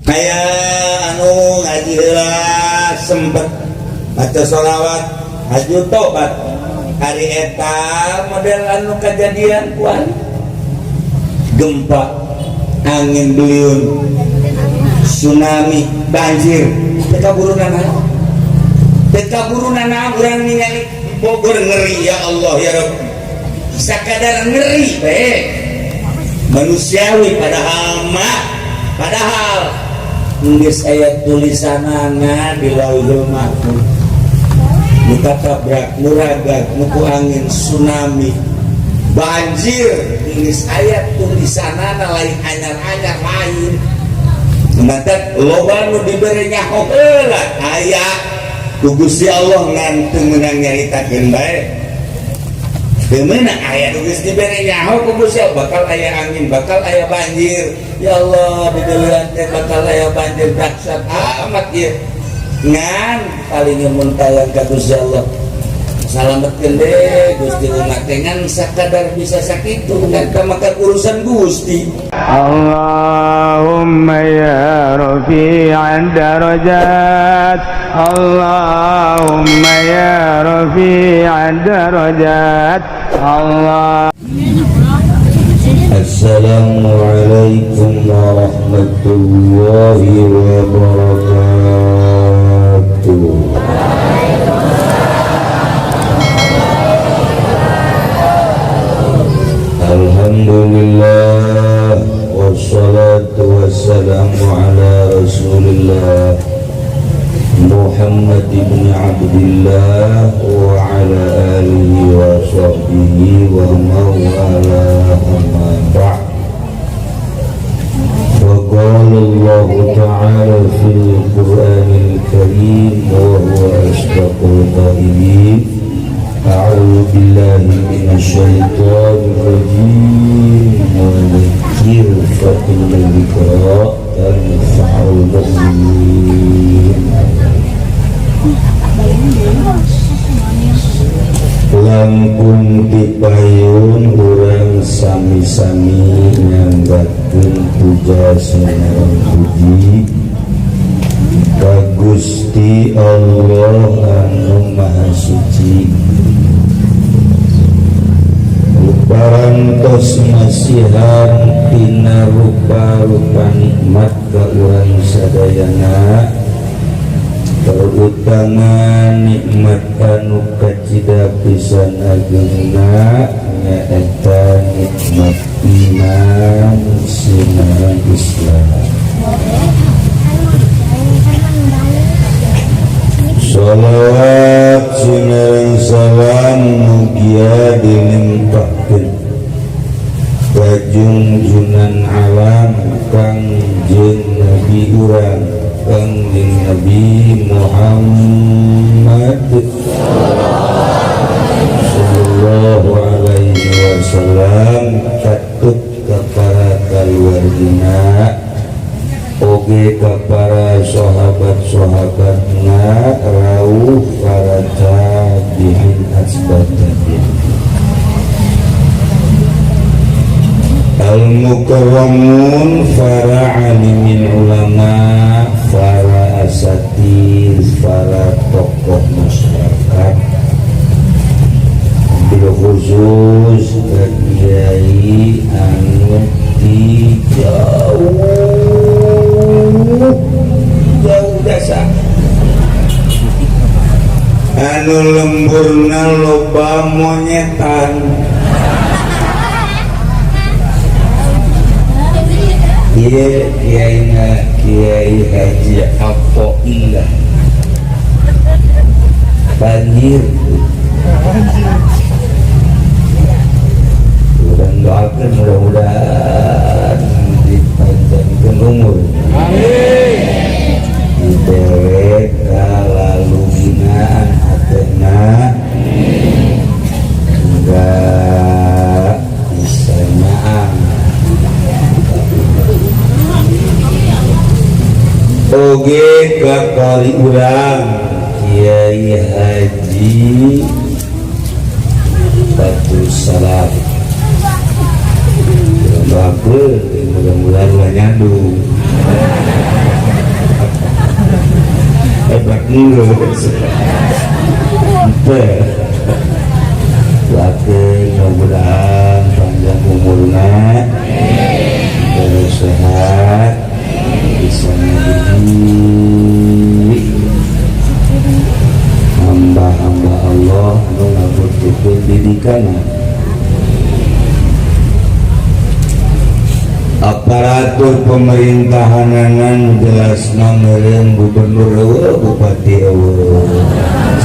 Aya anu ngaji heula sempet maca sholawat haju tobat hari eta model anu kejadian kuan gempa, angin beliung, tsunami, banjir, teu kaburu nanaon, teu kaburu nanaon. Urang ningali Bogor ngeri, ya Allah ya Rabb, sakadar ngeri bae manusiawi. Padahal mah, padahal geus aya tulisanana di Lauhul Mahfuz, nu katabrak, nu ragag, nu ku angin, tsunami, banjir, geus aya tulisanana, lain anyar-anyar, lain. Mantap, loba nu dibere nyaho heula aya ku Gusti Allah, ngan teu meunang nyaritakeun bae. Teu meunang, aya nu geus dibere nyaho ku Gusti Allah bakal aya angin, bakal aya banjir. Ya Allah, di deulean teh bakal aya banjir dahsyat amat ieu. Ngan paling mun tayang ka Gusti Allah, salametkeun deh Gusti umat teh, ngan sakadar bisa sakitu, ngan ka urusan Gusti. اللهم يا رفيع الدرجات، اللهم يا رفيع الدرجات، الله Assalamualaikum warahmatullahi wabarakatuh. Alhamdulillah, wassalatu wassalamu ala Rasulillah Muhammad ibn Abdullah wa ala alihi wa sahbihi wa mawalah, amma ba'd. وقال الله تعالى في القرآن الكريم وهو أصدق القائلين: أعوذ بالله من الشيطان الرجيم، وذكر فإن الذكرى تنفع المؤمنين. Langkung tipayun urang sami-sami nyanggakeun puja sareng puji ka Gusti Allah anu Maha Suci, parantos masihan tina rupa-rupa nikmat ka urang sadayana, terutama nikmat anu kacida pisan agengna, nyaeta nikmat iman sinareng Islam. Salawat sinareng salam mugia dilimpahkeun ka junjunan alam Kangjeng Nabi urang, Kangjeng Nabi Muhammad sallallahu alaihi wasallam, katut ka para kaluargina, oge ka para sahabat-sahabatna, rauh para tabi'in asbat tabi'in, al-mukarramun, para alimin ulama, para asatiz, para tokoh masyarakat, bil khusus ke kiai anu di jauh jauh dasa, anu lemburna loba monyetan. Iya, Kiai na Kiai Haji Apo Indah banjir. Urang doakan mudah-mudahan dipanjangkan umur. Amin. Dibere kalaluginaan hatena, enggak bisa nyaang. Oge kakali urang Kiai Haji Batu Salam, doakeun mudah-mudahan ulah nyandung. Geus. Teu. Doakeun mudah-mudahan panjang umurna, terus sehat, bisa ngadidik hamba-hamba Allah nu ngabutuhkeun didikan. Aparatur pemerintahanan jelas meureun gubernur eueuh, bupati eueuh,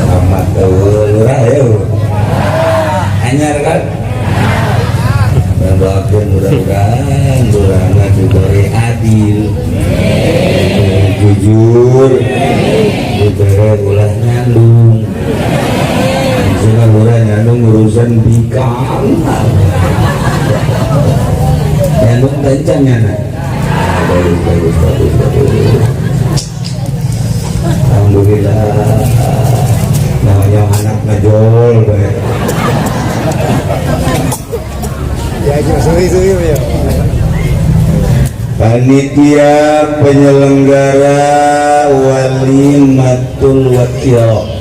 camat eueuh, lurah eueuh. Anyar kan? Doakeun mudah-mudahan lurahna diberi adil, diberi jujur, diberi ulah nyandung. Misalnya lurah nyandung urusan bikang, nyandung kencang ya nak. Bagus, bagus, bagus, bagus. Alhamdulillah, namanya anak ngajol bae. Ya, suri-suri ya. Panitia penyelenggara Walimatul Wakil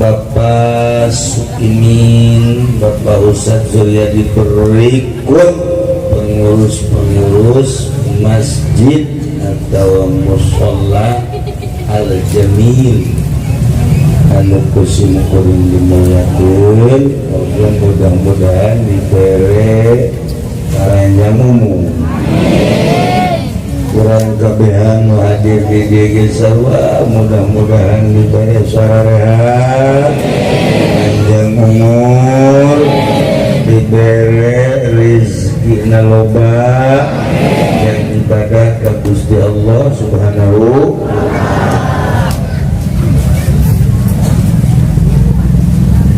Bapak Sukimin, Bapak Ustadz Zuryadi berikut pengurus-pengurus masjid atau musola Al-Jamil anu ku sim kuring dimuliakeun, mudah-mudahan dibere paranjang umum. Kurang kabehan nu hadir di dieu sarua mudah-mudahan dibere sararehat, panjang umur, dibere rezeki loba yang ibadah ka Gusti Allah Subhanahu.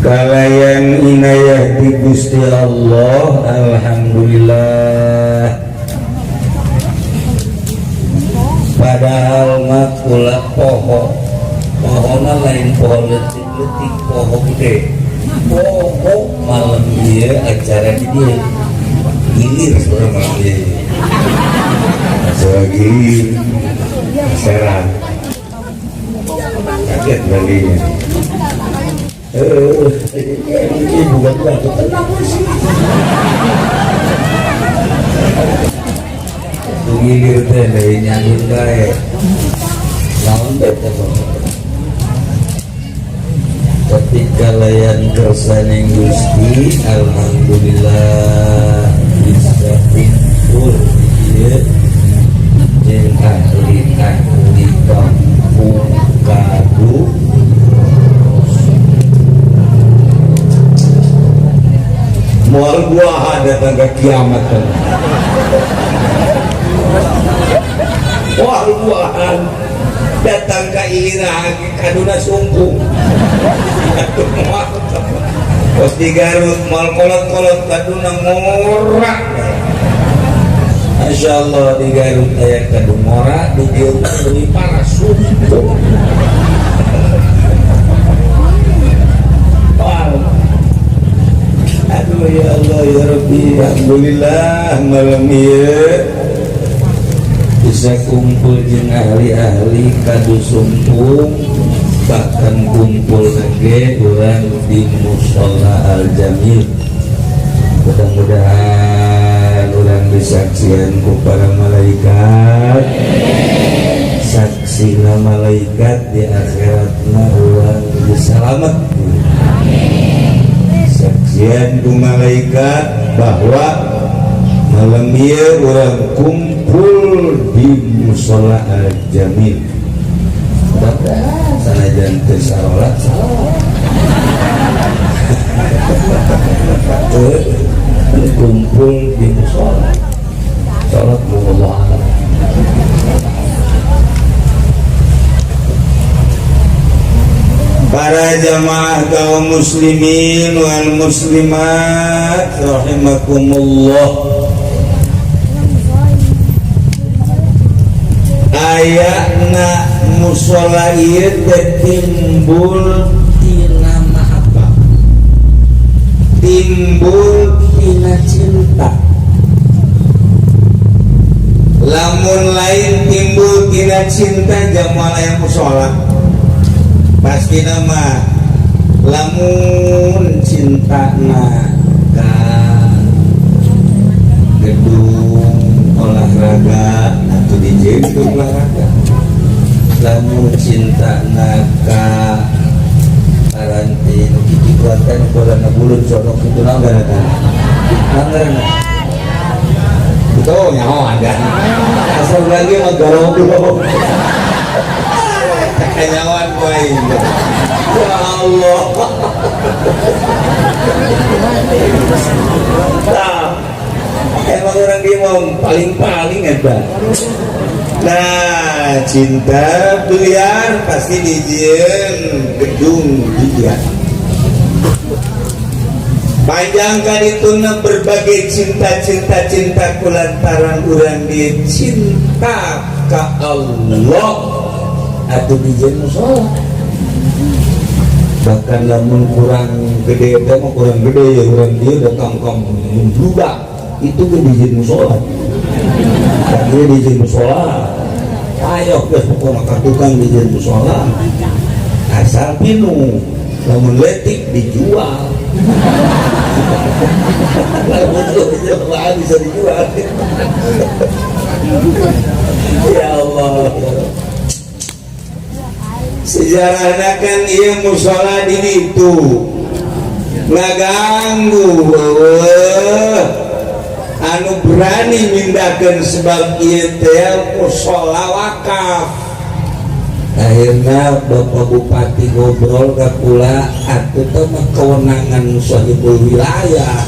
Kalayan inayah di Gusti Allah, alhamdulillah. Padahal mah kula poho, pohona lain poho leutik-leutik, poho gede. Poho malam ieu acara di dieu. Gilir sebenarnya malam ieu. Acara gilir. Serang. Kaget baginya. Ini bukan waktu tenang sih. Gilir teh dari nyandung bae. Naon teh teh. Ketika layan kersaning Gusti, alhamdulillah bisa kumpul ieu jeung ahli-ahli kampung Kadu. Moal buah datang ke kiamat. Moal buahan datang ke Irak kaduna sungkung. Pos di Garut moal kolot-kolot kaduna ngorak. Masya Allah di Garut aya kadu ngorak, di dieu leuwih parah sungkung. Aduh ya Allah ya Rabbi, alhamdulillah malam ieu bisa kumpul jeung ahli-ahli kadu sumpung, bahkan kumpul lagi urang di musola Al-Jamil. Mudah-mudahan urang disaksian ku para malaikat, saksina malaikat di akhiratna urang disalamet. Saksian ku malaikat bahwa malam ieu urang kumpul di musola Al-Jamil. Mudah-mudahan sanajan teu sarolat salat. Kumpul di musola. Salat Allah. Para jamaah kaum muslimin wal muslimat rahimakumullah. Ayana musola ieu teh timbul tina mahabbah, timbul tina cinta. Lamun lain timbul tina tina cinta jamal aya musola pasti nama lamun cinta na ka gedung olahraga atau di gedung olahraga, lamun cinta na ka paranti nu kitu teh nu bolana buleud sono kitu naon ngaranna? Naon ngaranna? Itu nyaho ada. Asal lagi mah garoblok. Kanyawan ku aing. Ya Allah. Nah, emang orang dia mau paling-paling eta. Nah, cinta biliar pasti dijieun gedung biliar. Panjangkan itu berbagai cinta-cinta cinta kulantaran urang dia cinta ka Allah atau dijieun musola. Bahkan lamun kurang gede teh mah kurang gede ya urang dia datang ka membludak itu ge dijieun musola. Dia dijieun musola. Ayo geus pokona ka tukang dijieun musola. Asal pinu lamun letik dijual. Lamun jual bisa dijual. Ya Allah. Sejarahna kan ieu musola di ditu ngaganggu eueuh anu berani mindahkeun sebab ieu teh musola wakaf. Akhirnya Bapak Bupati ngobrol ke kula atuh teh mah kewenangan sahibul wilayah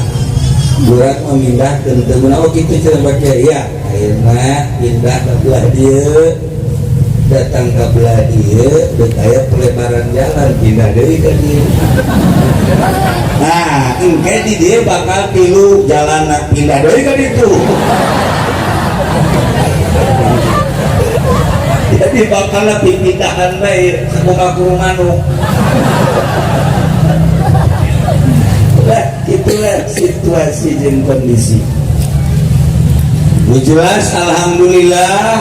urang memindahkeun teu meunang. Oh kitu cenah Pak Kiai ya. Akhirnya pindah ke belah dieu, datang ke belah dieu deuk aya pelebaran jalan pindah deui ka dieu. Nah engke di dieu bakal tilu jalan pindah deui ka ditu. Jadi bakal pindahan bae sakumaha kurung anu. Lah itulah situasi dan kondisi. Jelas alhamdulillah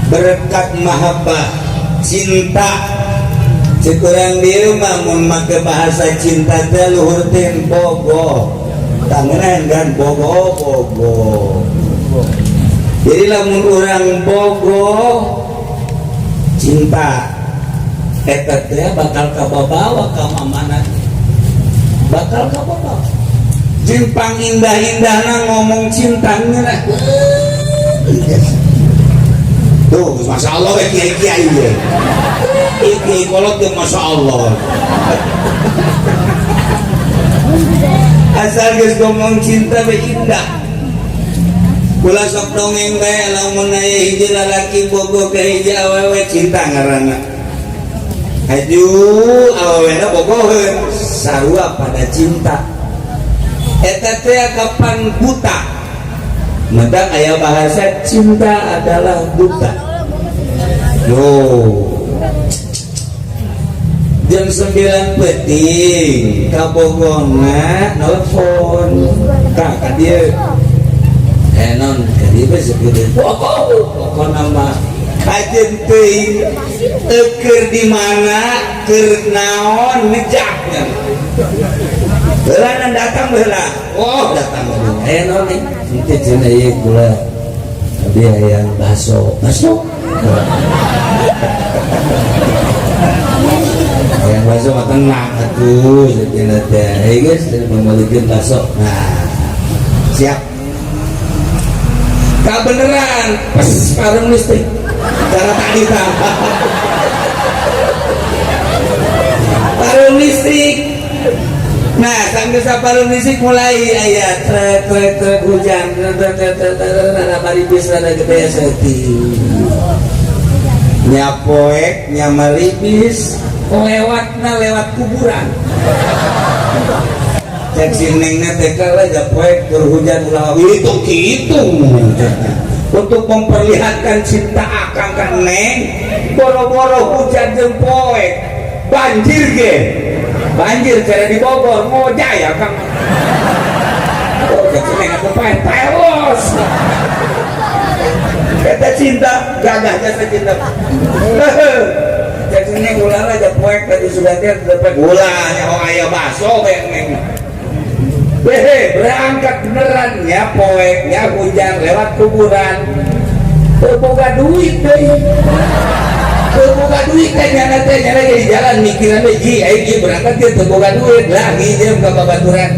berkat mahabbah cinta. Cekurang dieu mah mun make bahasa cinta teh luhur teh bogoh. Tangenan kan bogoh bogoh. Jadi lamun urang bogoh cinta eta teh bakal kababawa ka mamana, bakal kababawa. Jeung pangindah-indahna ngomong cinta ngeunah. Tuh, masya Allah we kiai-kiai we. Kiai kolot ge masya Allah. Asal geus ngomong cinta we indah. Kula sok dongeng bae lamun aya hiji lalaki bogoh ka hiji awewe cinta ngaranna. Haju awewena bogoheun sarua pada cinta. Eta teh kapan buta. Maka aya bahasa cinta adalah buta. Yo. Jam 9 peuting kabogona nelpon ka ka dieu. Non ka dieu bae sakedeung. Pokona mah kajeun teuing keur di mana keur naon ngejaknya. Heula datang heula. Oh, datang. Non henteu cenah ieu kula abdi hayang baso. Baso. Hayang baso mah tenang atuh cenah teh. Hei geus memelikeun baso. Nah, siap. Kabeneran pas parung listrik. Cara tadi tah. Parung listrik. Nah, sambil parung listrik mulai aya trek trek trek hujan trek trek trek trek maribis rada gede saeutik. Nyapoek nyamaribis lewatna lewat kuburan. Cek si nengna teh kalah japoek keur hujan ulah itu kitu. Untuk memperlihatkan cinta akang ka neng, boro-boro hujan jeung poek banjir ge. Banjir cara di Bogor ngojay ya kang. Oh, cek si neng atuh paeh telos. Eta cinta gagah jasa cinta. Jadi neng ulah aja poek tadi sudah dia dapat ulah nyaho aya baso kayak neng. Hehe, berangkat beneran ya poeknya hujan lewat kuburan. Teu boga duit deui. Teu boga duit teh nyana teh, nyana jadi jalan mikiran teh ji aing ieu berangkat dia teu boga duit lah nginjem ka babaturan.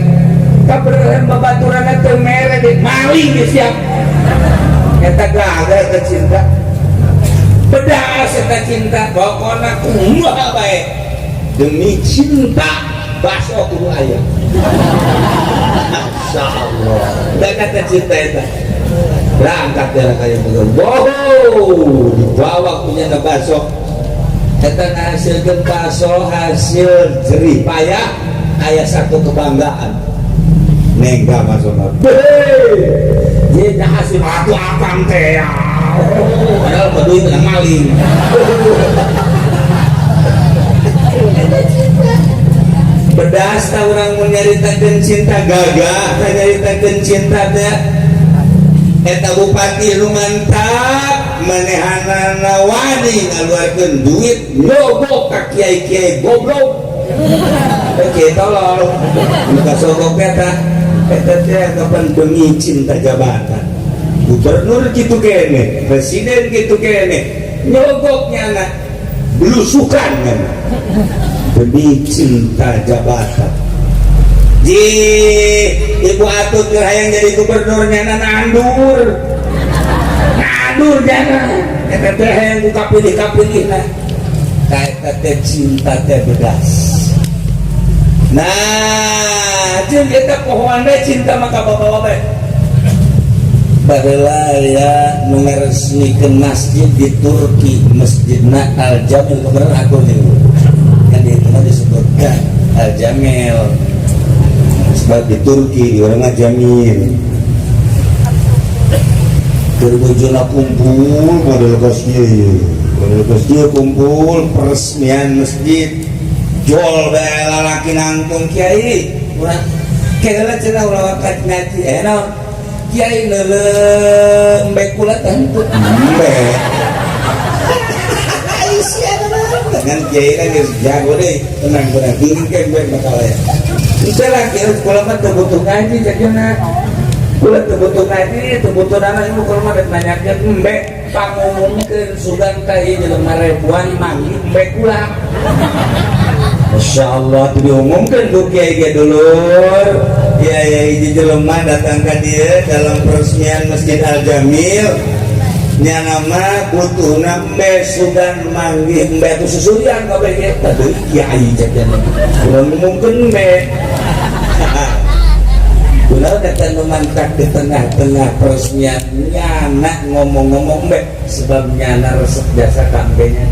Ka babaturan teu mere deui, maling dia siap. Eta gagah eta cinta. Pedas eta cinta, pokona kumaha bae. Demi cinta baso kudu aya. Masya Allah. Dan kata cinta eta. Berangkat dia kayak begitu. Wow, dibawa punya ke baso. Eta ngahasilkeun baso hasil jerih payah aya satu kebanggaan. Neng gak masuk. Dia hasil atuh akang teh ya. Padahal mah duit tengah maling. Pedas ta urang mun nyaritakeun cinta gagah, ta nyaritakeun cinta teh. Eta bupati nu mantap manehanana wani ngaluarkeun duit nyogok ka kiai-kiai goblok. Kiai tolol. Nu kasogok eta eta teh kapan demi cinta jabatan. Gubernur gitu kene, presiden gitu kene, nyogok nyana, belusukan nyana demi cinta jabatan. Ji Ibu Atut keur hayang jadi gubernur nyana nandur, nandur nyana, eta teh hayang ku kapilih-kapilihna. Ka eta teh cinta teh bedas. Nah, jeung eta pohoan teh cinta maka bawa bae. Baheula ya nu ngaresmikeun masjid di Turki, Masjidna Al Jamil bener aku nih. Kan di itu mah disebutkan Al Jamil. Sebab di Turki di urang mah Jamil. Keur bojona kumpul model kos kieu. Model kos kieu kumpul peresmian masjid. Jol bae lalaki nangtung kiai. Urang keheula cenah ulah wakat ngaji naon? Kiai neuleuh embe kula teh henteu. Embe. Dengan kiai kan geus jago deui, tenang tenang engke embe bakal aya. Henteu lah kiai kula mah teu butuh ngaji cenah. Kula teu butuh ngaji, teu butuh dana ieu kula mah rek nanyakeun embe pangumumkeun sugan ka ieu jelema ribuan manggih embe kula. Masya Allah itu diumumkan ku kiai ge dulur. Ya ya hiji jelema datang ka dieu dalam peresmian Masjid Al Jamil. Nya nama butuhna embe sugan manggih embe tu susurian kabeh ge tah deui kiai cek cenah. Ulah ngumumkeun embe. Ulah kata nu mantak di tengah-tengah peresmian nyana ngomong-ngomong embe sebab nyana resep jasa ka embenya.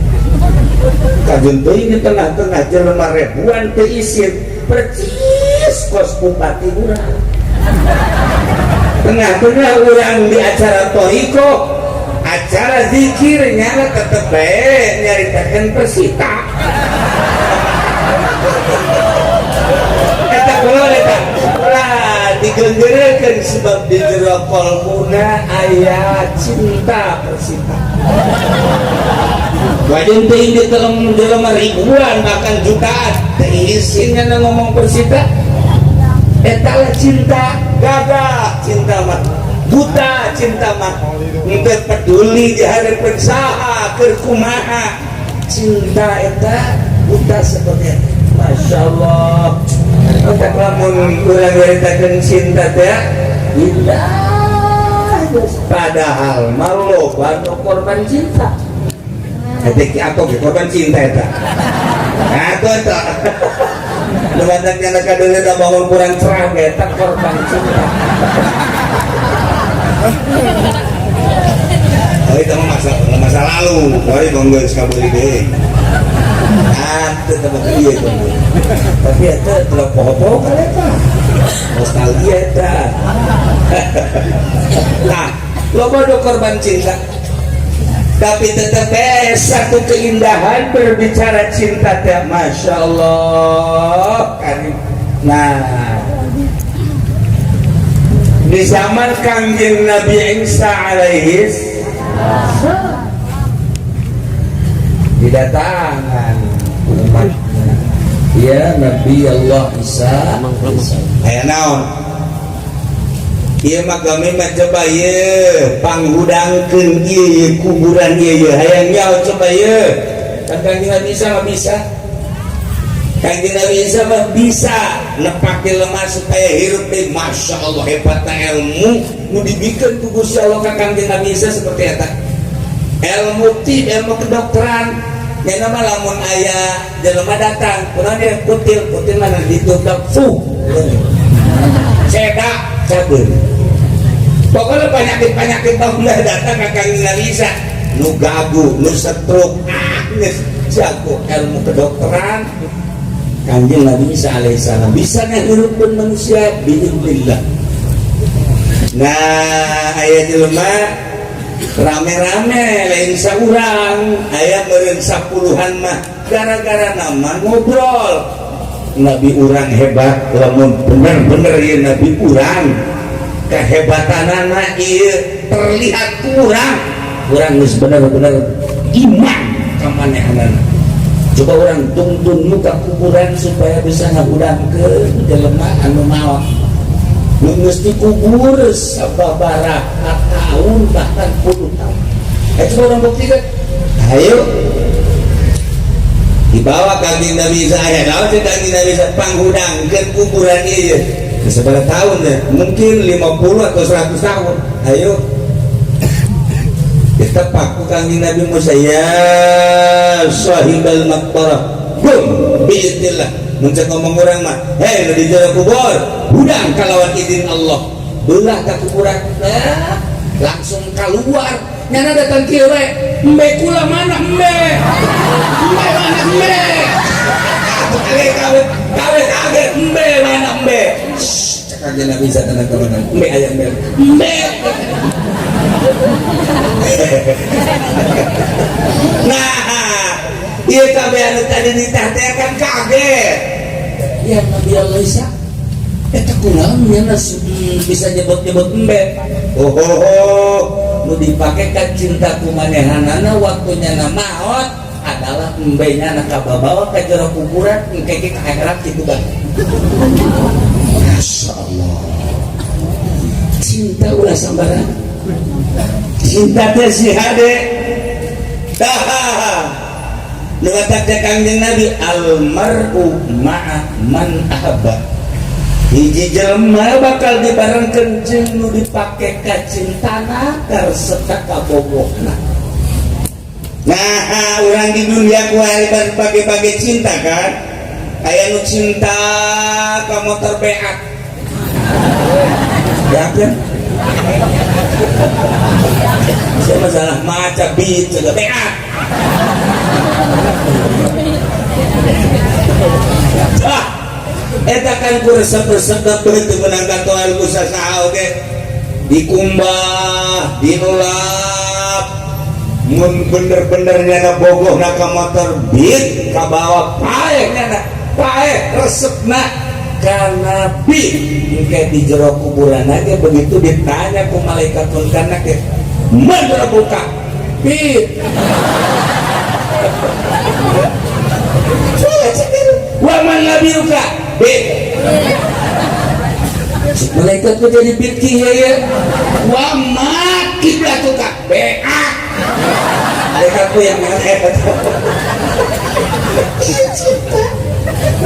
Kajeun teuing di tengah-tengah jelema ribuan teu isin percis kos bupati urang. Tengah-tengah urang di acara toriko, acara zikir nyana tetep bae nyaritakeun Persita. Eta kula eta ulah digenggeurekeun sebab di jero kolbuna aya cinta Persita. Wajan teuing di jelema ribuan bahkan jutaan teu isin nyana ngomong Persita. Eta lah cinta gagah, cinta mah buta, cinta mah henteu peduli di hareupeun saha keur kumaha. Cinta eta buta seperti eta. Masya Allah. Eta lamun urang nyaritakeun cinta teh indah, padahal mah loba nu korban cinta. Eta ki atau ge korban cinta eta. Nah, atuh eta. Nu mantak nyana kadeuleu da bangun kurang cerah ge eta korban cinta. Oh, itu mah masa lalu. Wah, itu geus kabeuli deui. Ah, teu teu ieu teh. Tapi eta teu poho-poho ka eta. Nostalgia eta. Nah, loba nu korban cinta. Tapi tetap satu keindahan berbicara cinta teh, Masya Allah. Karim. Nah, di zaman Kangjeng Nabi Isa alaihi Didatangan umat ya Nabi Allah Isa. Aya naon? Ieu mah kami mah coba ieu panghudangkeun ieu kuburan ieu hayang nyaho coba ieu. Kan Kanjeng Nabi Isa mah bisa. Kanjeng Nabi Isa mah bisa nepake lemah supaya hirup deui. Masya Allah, hebatna ilmu nu dibikeun ku Gusti Allah ka Kanjeng Nabi Isa seperti eta. Ilmu tib, ilmu kedokteran. Ya nama lamun aya jelema datang, kunaon dia kutil, kutil mana ditutup fu. Cedak cager. Pokoknya penyakit-penyakit ulah datang ke Kanjeng Nabi Isa. Nu gagu, nu stroke, ah geus jago ilmu kedokteran. Kanjeng Nabi Isa alaihissalam bisa ngahirupkeun manusia biiznillah. Nah, aya jelema rame-rame lain saurang, aya meureun sapuluhan mah gara-gara nama ngobrol. Nabi urang hebat, lamun bener-bener ieu nabi urang kehebatanana ieu terlihat kurang. Urang geus bener-bener iman ka manehanana. Coba urang tungtun muka kuburan supaya bisa ngahudangkeun jelema anu maot. Nu geus dikubur sababaraha tahun, bahkan puluh tahun. Eh, coba urang buktikan. Ayo dibawa Kanjeng Nabi Isa, aya naon cek Kanjeng Nabi Isa panghudangkeun kuburan ieu. Sabaraha tahun ya? Mungkin 50 atau 100 tahun. Ayo ditepak ku Kanjeng Nabi Musa, ya sahibal maqbarah, bum biiznillah. Mun cek ngomong urang mah, hei nu di jero kubur, hudang kalawan izin Allah. Belah ka kuburan, nah, langsung keluar. Nyana datang kieu we, embe kula mana embe? Embe mana embe? Kawe kawe kawe kaget, embe mana embe? Cek Kanjeng Nabi Isa, tenang tenang, embe aya embe. Embe. Nah, ieu kabeh anu tadi nitah teh kan kaget. Ya Nabi Allah Isa, eta kunaon nyana bisa nyebut-nyebut embe? Oh, oh, oh. Nu dipake kan cinta ku manehanana waktu nyana maot adalah embe nya na kababawa ka jero kuburan engke ka akhirat kitu kan. Masya Allah. Cinta ulah sambaran. Cinta teh si hade. Tah. Nu kata Kangjeng Nabi, almar'u ma'a man ahabba. Hiji jelema bakal dibarengkeun jeung nu dipake ka cintana karesep ka kabogohna. Nah, urang di dunia ku ari berbagai-bagai cinta kan. Aya nu cinta ka motor beak. Ya kan? Saya masalah maca beat juga beak. Ah, eta kan ku resep-resep teu meunang katoel ku sasaha oge. Dikumbah, dinulap. Mun bener-bener nyana bogoh na ka motor beat kabawa paeh nyana, paeh resepna kana beat. Engke di jero kuburan aja begitu ditanya ku malaikat munkar nakir, man rabbuka? Beat. Wa man nabiyuka? Beat. Malaikat ku jadi beat ki ya. Wa ma kiblatuka? Beat. Malaikat ku yang mana?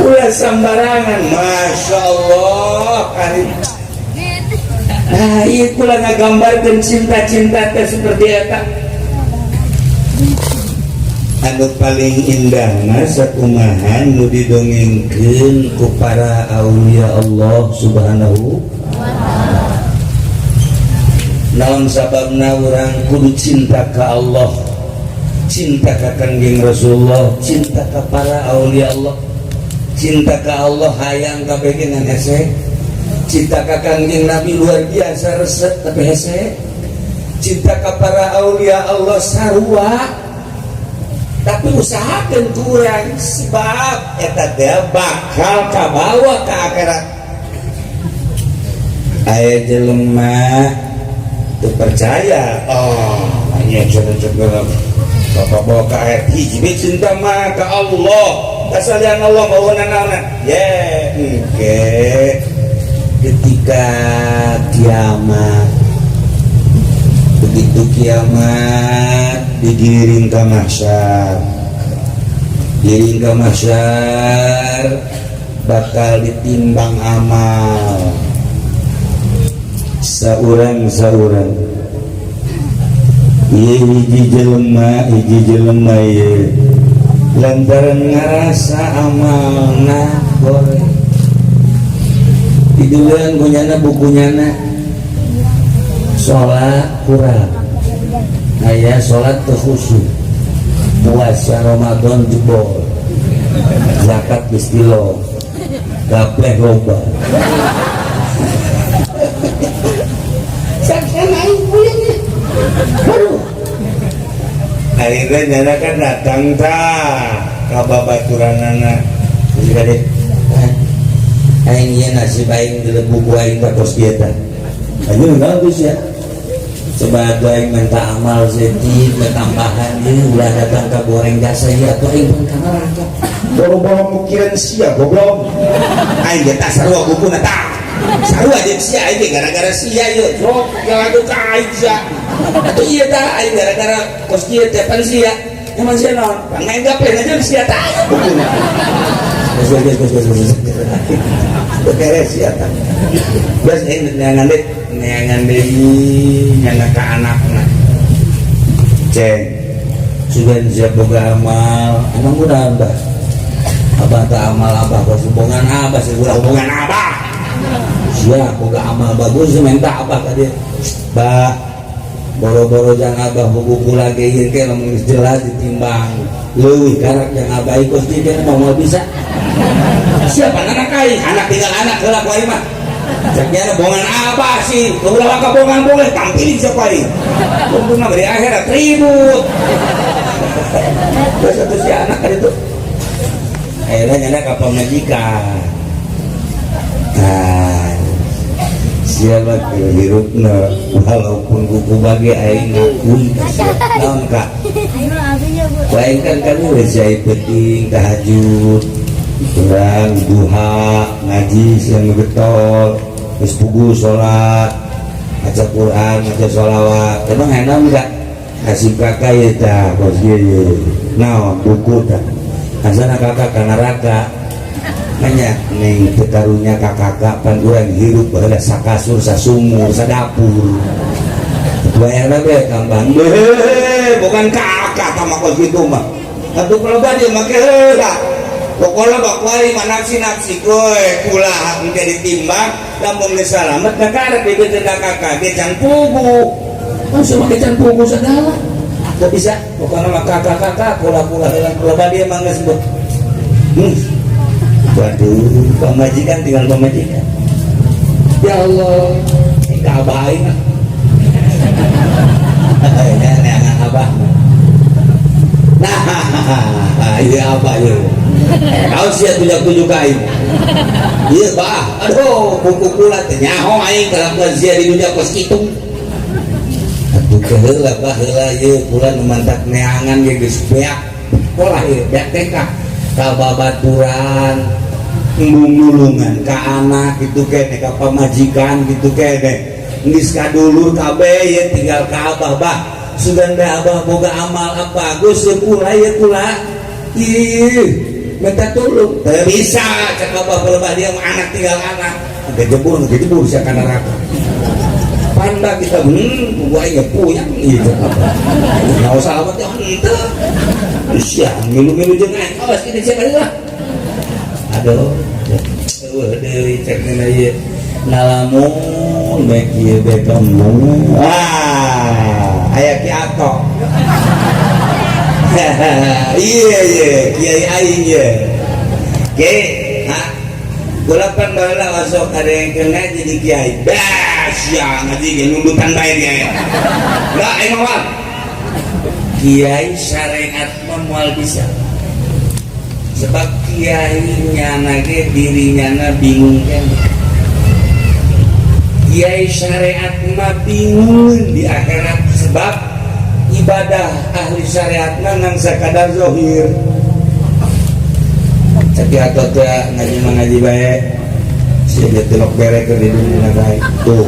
Ulah sembarangan, Masya Allah kali. Nah, itulah ngagambarkeun cinta-cinta teh seperti eta. Anu paling indah mah sakumaha nu didongengkeun ku para aulia Allah Subhanahu wa taala. Naon sababna urang kudu cinta ka Allah, cinta ka Kangjeng Rasulullah, cinta ka para aulia Allah, cinta ka Allah hayang kabeh ngan hese, cinta ka Kangjeng Nabi luar biasa resep tapi hese, cinta ka para aulia Allah sarua tapi usahakan kurang sebab eta teh bakal kabawa ka akhirat. Aya jelema teu percaya, oh Nya cenah bapak bawa ke ayat hiji be cinta mah ka Allah, kasalian Allah bawa nanaonan. Ye, engke ketika kiamat, begitu kiamat digiring ke mahsyar, giring ke mahsyar bakal ditimbang amal saurang saurang. Ieu hiji jelema, hiji jelema ieu lantaran ngarasa amalna goreng, diduluan kunyana bukunyana sholat kurang, aya sholat teu khusyuk, puasa Ramadan jebol, zakat geus kilo, gapleh loba. Saksian aing puyeng. Aduh. Akhirnya nyana kan datang tah ka babaturanana. Geus deh. Aing ieu nasib aing di buku aing teh kos kieu tah. Anjeun bagus ya. Coba atuh aing minta amal sedikit, tambahan ieu ulah datang ka goreng jasa ieu atuh aing pun ka neraka. Boro-boro mikiran sia, goblok. Aing ge tah sarua bukuna tah. Sarua jeung sia aing ge gara-gara sia ieu. Sok ngalagu ka aing sia. Atuh ieu tah aing gara-gara kos kieu teh pan sia. Emang sia naon? Pangain gapleh aja sia tah bukuna. Geus geus geus geus geus. Beres sia tah. Geus aing neangan deui, neangan deui nyana ka anakna. Ceng, sugan sia boga amal, emang udah abah. Abah tak amal abah, kos hubungan abah, sih ulah hubungan abah. Sia boga amal bagus, minta abah ka dia. Bah, boro-boro jangan abah buku lagi ieu ke lamun geus jelas ditimbang. Leuwih karak yang abah ikut dia ke mau bisa. Siapa anak aing? Anak tinggal anak heula ku aing mah. Cek nya bongan abah sih, ulah ka bongan boleh tampilin siapa aing. Untungna di akhirat ribut. Terus satu si anak kan itu. Akhirnya nyana ka pamajikan. Nah, siapa ke hirupna walaupun buku bagi aing ngakui ka sia. Naon kak? Aing kan kan geus jai penting tahajud, kurang duha, ngaji siang getol, geus puguh salat, maca Quran, maca sholawat. Emang enak enggak? Nasib kakak ya tah, kos ieu. Naon buku tah. Asana kakak ka neraka. Nanya neng teu karunya ka kakak pan urang hirup baheula sakasur, sasumur, sadapur. Bayarna be tambah. Bukan kakak sama kos kitu mah. Atuh kalau dia make heula. Pokoknya bakwari mah nafsi-nafsi kowe kula engke ditimbang lamun geus salamet ka karep dibeuteun ka kakak ge can puguh. Langsung make can puguh segala. Teu bisa pokoknya mah kakak-kakak kula-kula heula loba dia mah geus. Waduh, pamajikan tinggal pamajikan. Ya Allah, ka abah aing mah. Ya neangan abah. Nah, iya abah ieu. Kau sia tunjuk-tunjuk ka aing. Ieu bah, aduh, buku kula teh nyaho aing kalakuan sia di dunia kos kitu. Atuh ke heula bah heula ieu kula nu mantak neangan ge geus beak. Pola ieu beak TK. Ka babaturan embung nulungan ka anak gitu kene, ka pamajikan gitu kene, geus ka dulur kabeh ye tinggal ka abah. Bah, sugan bae abah boga amal apa bagus ye kula ye kula ih minta tolong teu bisa cek abah pelebah dia mah anak tinggal anak ngejebur ngejebur sia ka neraka panda kita gua aing puyang ieu cek abah nyawa salamet ya henteu sia ngilu-ngilu jeung aing awas ini sia heula. Aduh, eueuh deui cek dina ieu ngalamun bae ieu bae kamu. Wah, aya Ki Ato. Iya iya kiai aing ye. Ki, ha? Kula pan baheula osok ada yang ngaji di kiai. Bas ya ngaji ge nundutan bae dia. Lah aing mah kiai syariat mah moal bisa. Sebab kiai nyana ge dirinya na bingung kan. Kiai syariat mah bingung di akhirat sebab Ibadah ahli syariat mah ngan sakadar zohir. Tapi atau teh ngaji mah ngaji bae, si dia tilok bere ke di dunia bae tuh.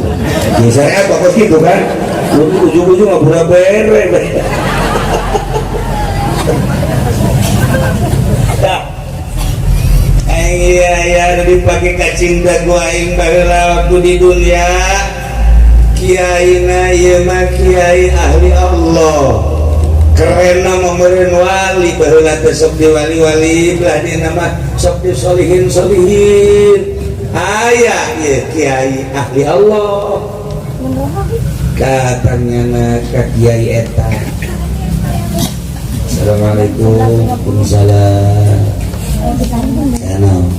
Di syariat bagus gitu kan, ujung-ujung nggak pura bere. Tak. Aing iya iya dipakai kacinta gua aing baheula waktu di dunia. Kiai na ieu mah kiai ahli Allah, keren mah meureun wali. Baheula teh sok di wali-wali, belah dina mah sok di solihin solihin. Aya ieu kiai ahli Allah, katanya na ka kiai eta, "Assalamualaikum." "Waalaikumsalam." "Ya naon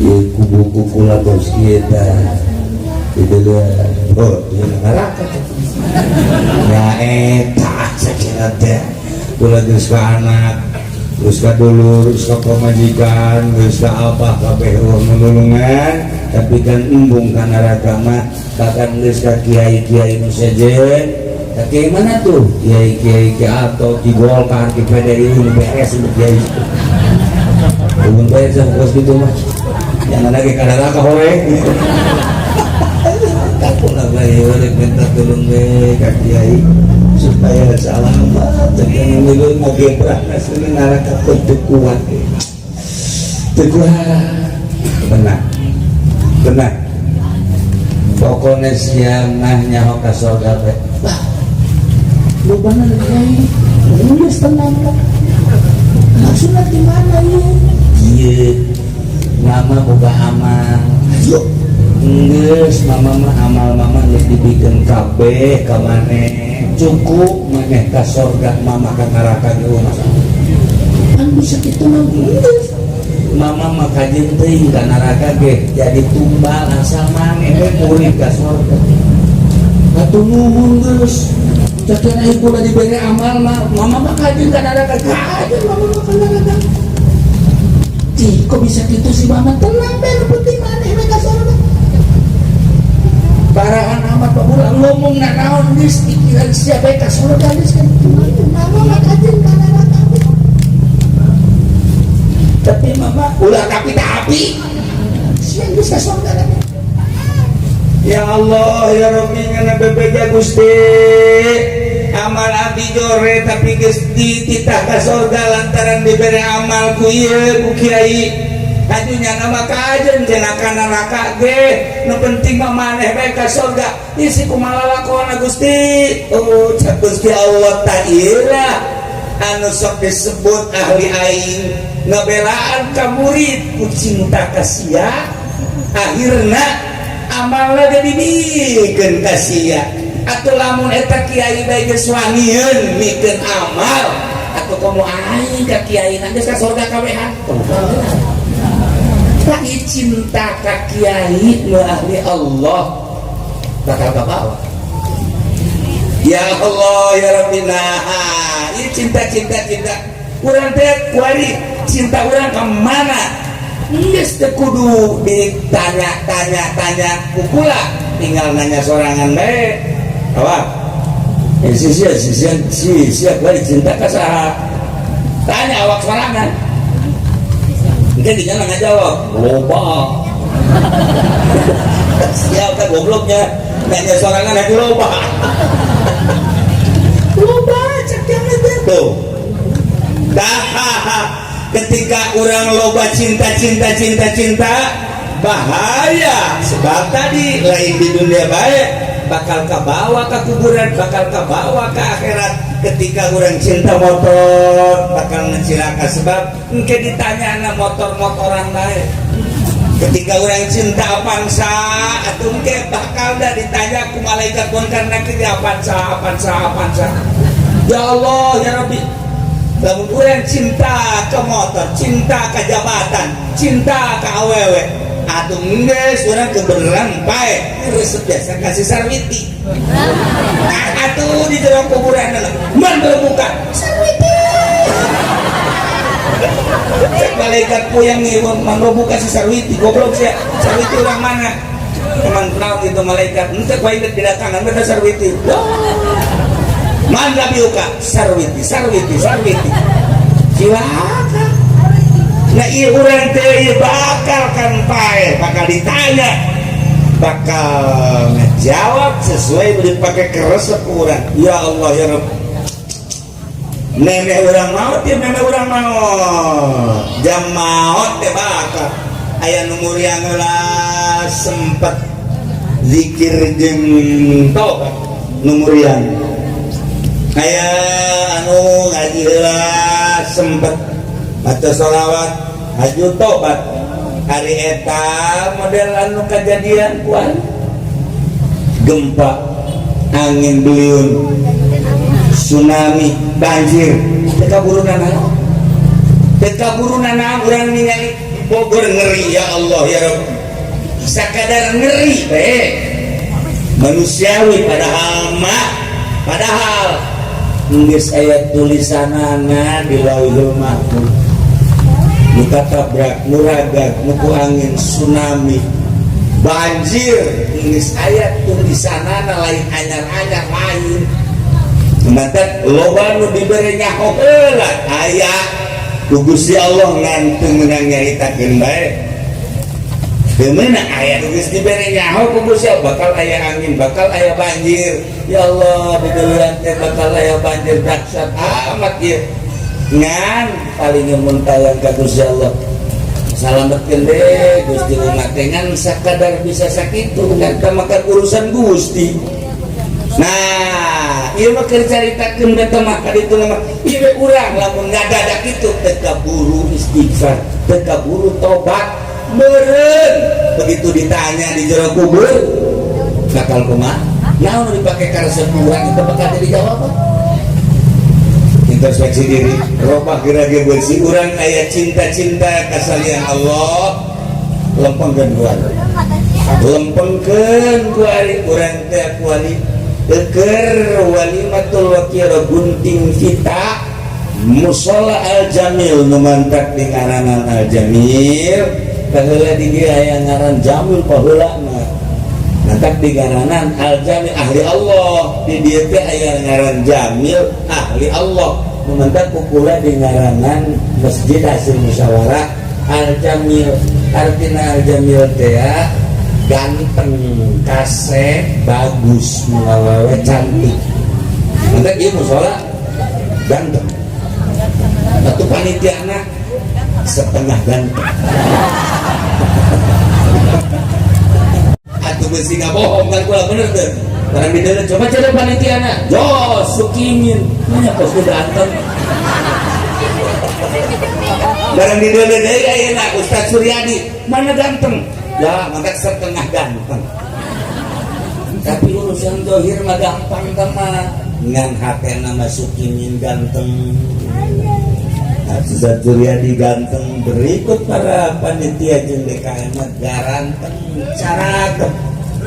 ieu?" "Kubu kula bos ieu tah itu dia." "Oh iya, neraka ya eta." "Sakira teh kula geus ka anak, geus ka dulur, geus ka pamajikan, geus ka abah, kabeh eueuh nulungan, tapi kan embung ka neraka mah. Bahkan geus ka kiai-kiai nu sejen." "Ka kiai mana tuh?" "Kiai-kiai ki atau ki Golkar, ki PDI, nu beres untuk kiai Ulun beres kos gitu mah. Jangan lagi ka neraka hore." Takut lah bae, rek minta tolong we ka kiai supaya selamat. Jangan milu ngagebrah ini neraka teu kuat, teu kuat. Benar benar, pokoknya siang mah nyaho ka surga bae. Wah, lu bener kiai, geus tenang lah. Maksudnya gimana ieu? Ieu mama boga amal. Ayo geus, mama mah amal mama geus dibikeun kabeh ka maneh, cukup maneh ka sorga, mama ka neraka ge masalah. Kan bisa kitu mah geus, mama mah kajeun teuing ka neraka ge jadi tumbal, asal maneh we murid ka sorga. Atuh nuhun geus. Cacan aing kula dibere amal mah, mama mah kajeun ka neraka, kajeun mama mah ka neraka. Cih, kok bisa gitu sih mama? Tenang be, nu penting maneh we ka sorga. Barahan amat baheula ngomong na naon geus pikiran siapa ka surga geus kan. Mama mah kajeun ka neraka. Tapi mama ulah tapi sia geus ka surga. Ya Allah ya Rabbi, ngana bebeja Gusti, amal abdi jore tapi geus dititah ka surga lantaran dibere amal ku ieu ku kiai. Kajunya nama kajen cenah ka neraka ge, nu penting mah maneh bae ka surga. Isi kumaha lalakona Gusti? Oh, cak Gusti Allah, ta ieu anu sok disebut ahli aing, ngabelaan ka murid ku cinta ka sia, akhirna amalna ge dibikeun ka sia. Atuh lamun eta kiai bae geus wanieun mikeun amal, atuh komo aing ka kiai geus ka surga kabehan. Lagi cinta ka kiai nu ahli Allah bakal kabawa. Ya Allah ya Rabbi, nah ini cinta cinta cinta urang teh kuari cinta urang ke mana geus teu kudu ditanya-tanya tanya ku kula, tinggal nanya sorangan bae. Apa eh, si si si si si si kuari cinta ka saha? Tanya awak sorangan. Mungkin di jalan ngajawab loba. Siap kan gobloknya nanya sorangan lagi loba loba cek yang itu tuh. Dah, ketika orang loba cinta cinta cinta cinta bahaya, sebab tadi lain di dunia baik bakal kebawa ke kuburan, bakal kebawa ke akhirat. Ketika orang cinta motor bakal ngecilaka, sebab engke ditanya anak motor-motoran baik. Ketika orang cinta Avanza atau engke bakal dah ditanya ku malaikat munkar nakir Avanza, Avanza, Avanza. Ya Allah ya Rabbi, lamun urang cinta ke motor, cinta ke jabatan, cinta ke awewe, atuh geus urang kebenaran bae resep biasa kasih Sarwiti. Atuh di jero kuburan man buka Sarwiti. Cek malaikat puyang nih, man buka si Sarwiti, goblok sih. Sarwiti orang mana? Emang kenal gitu malaikat. Ente kau inget kedatangan beda Sarwiti. Man nabiyuka sarwiti sarwiti sarwiti. Cilaka. Nah ieu urang teh ieu bakal kan paeh, bakal ditanya, bakal ngejawab sesuai dipakai keresep urang. Ya Allah ya Rabb. Nenek urang maot ya nenek urang maot. Jam maot teh bakal aya nu muriang heula sempet zikir jeung tobat nu muriang. Aya anu ngaji heula sempet maca sholawat haju tobat. Hari eta model anu kajadian kuan gempa, angin beliung, tsunami, banjir, teu kaburu nanaon, teu kaburu nanaon. Urang ningali Bogor ngeri, ya Allah ya Rabb, sakadar ngeri bae manusiawi, padahal mah padahal geus aya tulisanana di Lauhul Mahfuz. Nu katabrak, nu ragag, nu ku angin tsunami, banjir, geus aya tulisanana, lain anyar-anyar lain. Mantap loba nu dibere nyaho heula aya ku Gusti Allah ngan teu meunang nyaritakeun bae. Teu meunang aya nu geus dibere nyaho ku Gusti Allah bakal aya angin, bakal aya banjir. Ya Allah, di deulean teh bakal aya banjir dahsyat amat ieu. Ngan paling mun tayang ka Gusti Allah. Salametkeun deh Gusti umat teh ngan sakadar bisa sakitu ngan ka urusan Gusti. Nah, ieu mah keur caritakeun eta mah ka ditu mah ieu we urang lamun ngadadak kitu teu kaburu istighfar, teu kaburu tobat, meureun begitu ditanya di jero kubur bakal kumaha? Naon nu dipake karesep urang itu bakal jadi jawaban. Introspeksi diri, robah gerage bersih urang aya cinta-cinta kasalian Allah, lempengkeun kuari. Lempengkeun kuari urang teh kuari keur walimatul wakira gunting kita musola Al Jamil nu mantak di ngaranan Al Jamil. Baheula di dieu aya ngaran Jamil, baheula mah mantak di ngaranan Al Jamil ahli Allah. Di dieu teh aya ngaran Jamil ahli Allah nu mantak kukula di ngaranan masjid hasil musyawarah Al Jamil. Artina Al Jamil teh ganteng, kasep, bagus, mengawewe cantik. Nanti ieu musola ganteng. Atuh panitiana setengah ganteng. Atuh beusi ngabohong kan kula bener teu? Barang di dalam coba cari panitiana. Jos Sukimin, mana kos ganteng. Barang di dalam deui ayeuna Ustaz Suryadi, mana ganteng? Ya, maka setengah ganteng. Tapi urusan dohir mah gampang mah. Ngan hatena mah Sukimin ganteng. Ustaz Suryadi ganteng, berikut para panitia jeung DKM mah garanteng, carakep.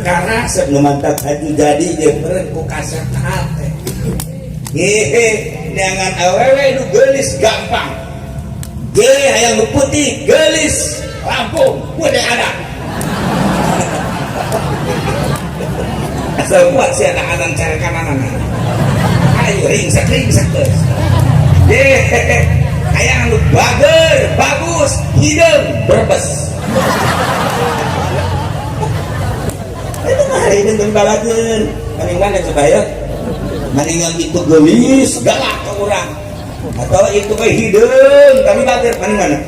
Karasep nu mantap haju jadi jeung meureun ku kasep ka hate. Hehe, neangan awewe nu geulis gampang. Ge hayang nu putih geulis Lampung, udah ada. Asal kuat sih anak-anak cari kanan. Ayo ringsak ringsak terus. Hehehe, hayang nu bager, bagus, hideung, berbes. Itu mah hideung balageun. Mending mana coba ya? Mendingan itu geulis galak ke urang. Atau itu ke hideung tapi bager, mending mana?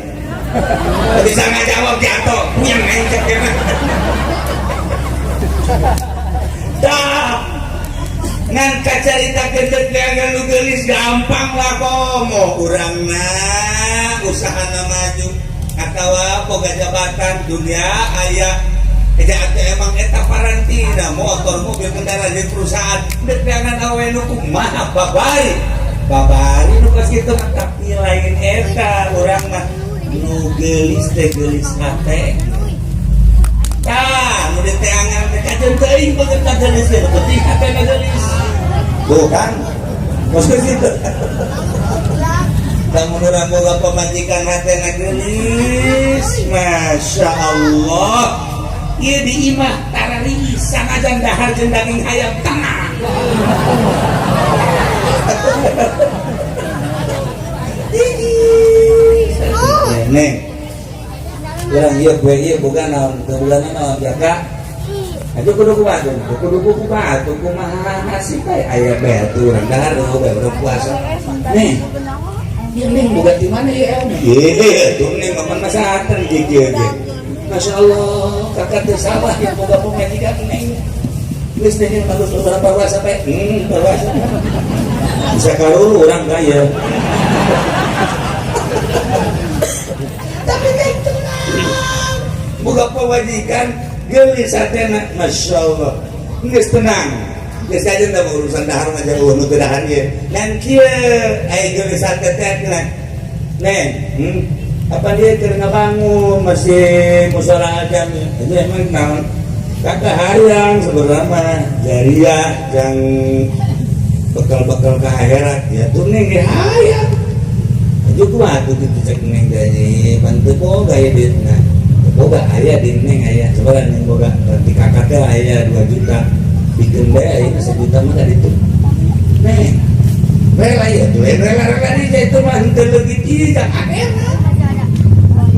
Bisa ngajawab jatuh, puyeng aing cek mah. Dah. Ngan kacarita gendet neangan nu geulis gampang lah komo urangna usahana maju atawa boga jabatan dunia aya eja atuh emang eta parantina motor mobil kendaraan di perusahaan dek neangan awe nu kumaha babari babari nu kos kitu mah tapi lain eta urang mah nu geulis teh geulis hate. Tah, nu diteangan teh kajeun teuing beungeut ka geulis teh, nu penting hatena geulis. Tuh kan? Kos kitu. Lamun urang boga pamajikan hatena geulis, Masya Allah. Ieu di imah tarari sanajan dahar jeung daging hayam tenang. Neng, urang ieu kue ieu boga naon, teu boga naon jaka. Aja kudu kumaha tuh, kudu kumaha tuh, kumaha nasib bae aya bae atuh urang dahar bae urang puasa. Neng, ieu neng boga di mana ieu elmu? Ieu tuh neng mah masakan kieu ge. Masya Allah, kakak teh salah ya boga pamajikan neng. Geus teh bagus beberapa puasa bae. Puasa. Bisa karuru urang kaya. Tapi neng tenang. Boga pamajikan geulis hatena, Masya Allah. Geus tenang. Geus aja da urusan dahar mah jauh nu teu dahar ieu. Ngan kieu aya geulis hate teh tenang. Neng, apa dia keur ngabangun masih musala jami. Itu emang naon? Kakak hayang sebenarnya mah jariah jang bekal-bekal ke akhirat ya tuh neng ge hayang. Aja kumaha tuh kitu cek neng teh pan teu boga ya duitna. Boga aya di neng aya sebenarnya neng boga berarti kakak teh aya 2 juta. Bikeun bae ayeuna sejuta mah ka ditu. Neng rela ya tuh rela rela di itu mah henteu leungit ieu jang akhirat.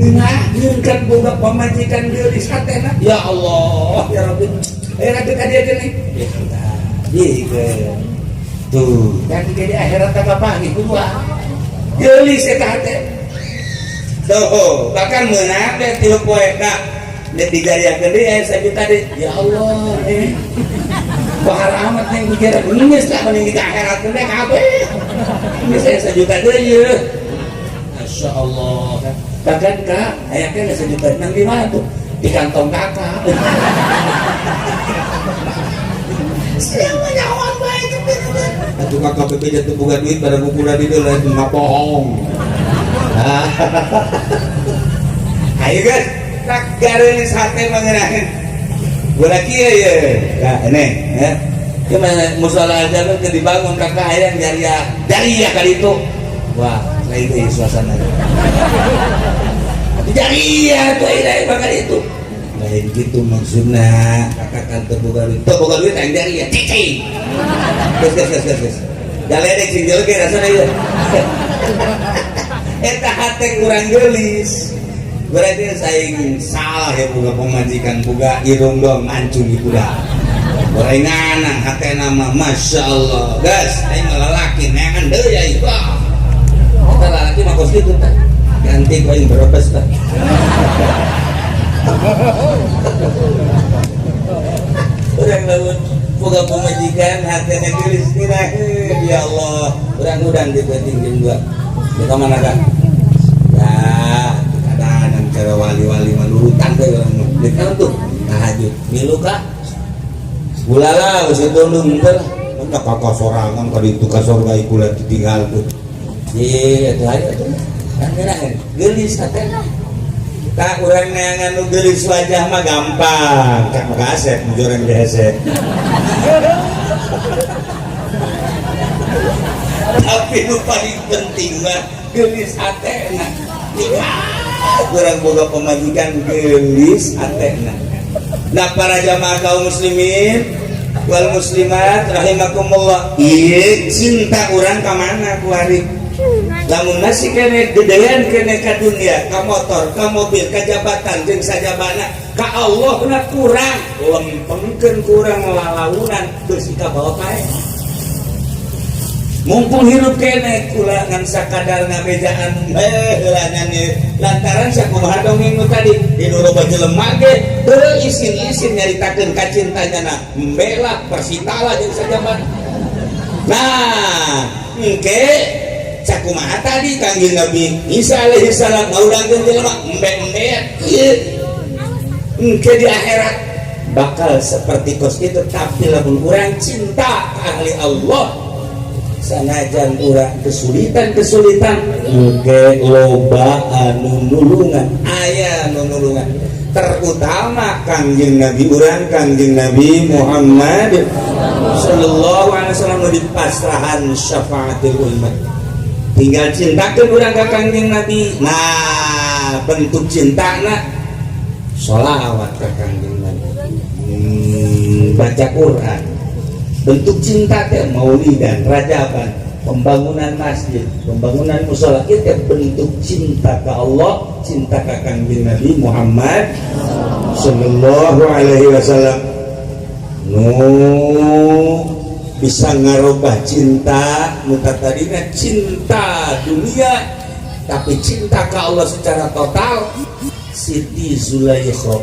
Ngeunah kan boga pamajikan geulis hatena. Ya Allah, ya Rabbi. Aya ka dia geuning. Ya sudah. Tuh, kan di akhirat tak kapanggih kudu geulis eta hate. Tuh, bahkan meunang teh 3 poe ka nek dijariakeun deui aya sajuta deui. Ya Allah, eh. Bahar amat neng pikiran geus lah mending di akhirat teh kabeh. Geus aya sajuta deui ye. Masya Allah. Bahkan kak, aya teh sejuta nang di mana tuh? Di kantong kakak. Siapa nyawa bae atuh kakak bebeja tuh boga duit pada bukulan di dieu lain mah bohong. Ayo guys, tak garelis hate mengenahin. Bola kieu ye. Nah, ini ya. Gimana musala aja lu dibangun kakak hayang jariah. Jariah kali itu. Wah, lain deui suasana. Jariah tuh aya bakal itu. Lain gitu maksudna, kakak kan teu boga duit. Teu boga duit aing jariah. Cicing. Geus geus geus geus. Galedek sing jelek rasana ieu. Eta hate kurang geulis. Berarti saing salah ya boga pamajikan boga irung doang mancung di budak. Gorengan hatena mah Masya Allah. Gas, aing mah lalaki neangan deui aing. Wah. Eta lalaki mah kos kitu tah. Ganti ku aing berebes tah. Urang lamun boga pamajikan hatena geulis ngeunaheun ya Allah. Urang udang di penting jam 2. Di mana kan? Ya, kadang cara wali-wali mah nurutan teh urang mah. Di kan tuh tahajud. Milu ka? Ulala geus tundung teh lah. Mun kakak sorangan ka ditu ka sorga iku lah ditinggalkeun. Ye, atuh hayu atuh. Kan ngeunaheun geulis hatena. Tak urang neangan nu geulis wajah mah gampang. Cak mah kasep nu joreng ge hese. Tapi nu paling penting mah geulis hatena. Kurang boga pemajikan geulis hatena. Nah para jamaah kaum muslimin wal muslimat rahimakumullah. Ieu cinta urang ka mana kuari? Lamun masih kene gedean kene ka dunia, ka motor, ka mobil, ka jabatan jeung sajabana, ka Allah na kurang, lempengkeun kurang lalaunan beusi ka bawa pae. Mumpung hirup kene kula ngan sakadar ngabejaan heula nyan lantaran sakumaha dongeng nu tadi di nu loba jelema ge teu isin-isin nyaritakeun kacintanya na membela persitala jeung sajabana. Nah, engke sakumaha tadi Kangjeng Nabi Isa alaihi salam ngaudangkeun jelema embe-embean ieu engke di akhirat bakal seperti kos itu, tapi lamun urang cinta ka ahli Allah sanajan urang kesulitan-kesulitan engke loba anu nulungan, aya anu nulungan, terutama Kangjeng Nabi urang Kangjeng Nabi Muhammad sallallahu alaihi wasallam di pasrahan syafaatil ummah. Tinggal cintakeun urang ka Kangjeng Nabi. Nah, bentuk cintana sholawat ka Kangjeng Nabi, baca Quran, bentuk cinta teh maulidan, rajaban. Pembangunan masjid, pembangunan musola itu bentuk cinta ke Allah, cinta ke Kangjeng Nabi Muhammad Sallallahu Alaihi Wasallam. Nu bisa ngarubah cinta nu tadina cinta dunia tapi cinta ke Allah secara total, Siti Zulaikha.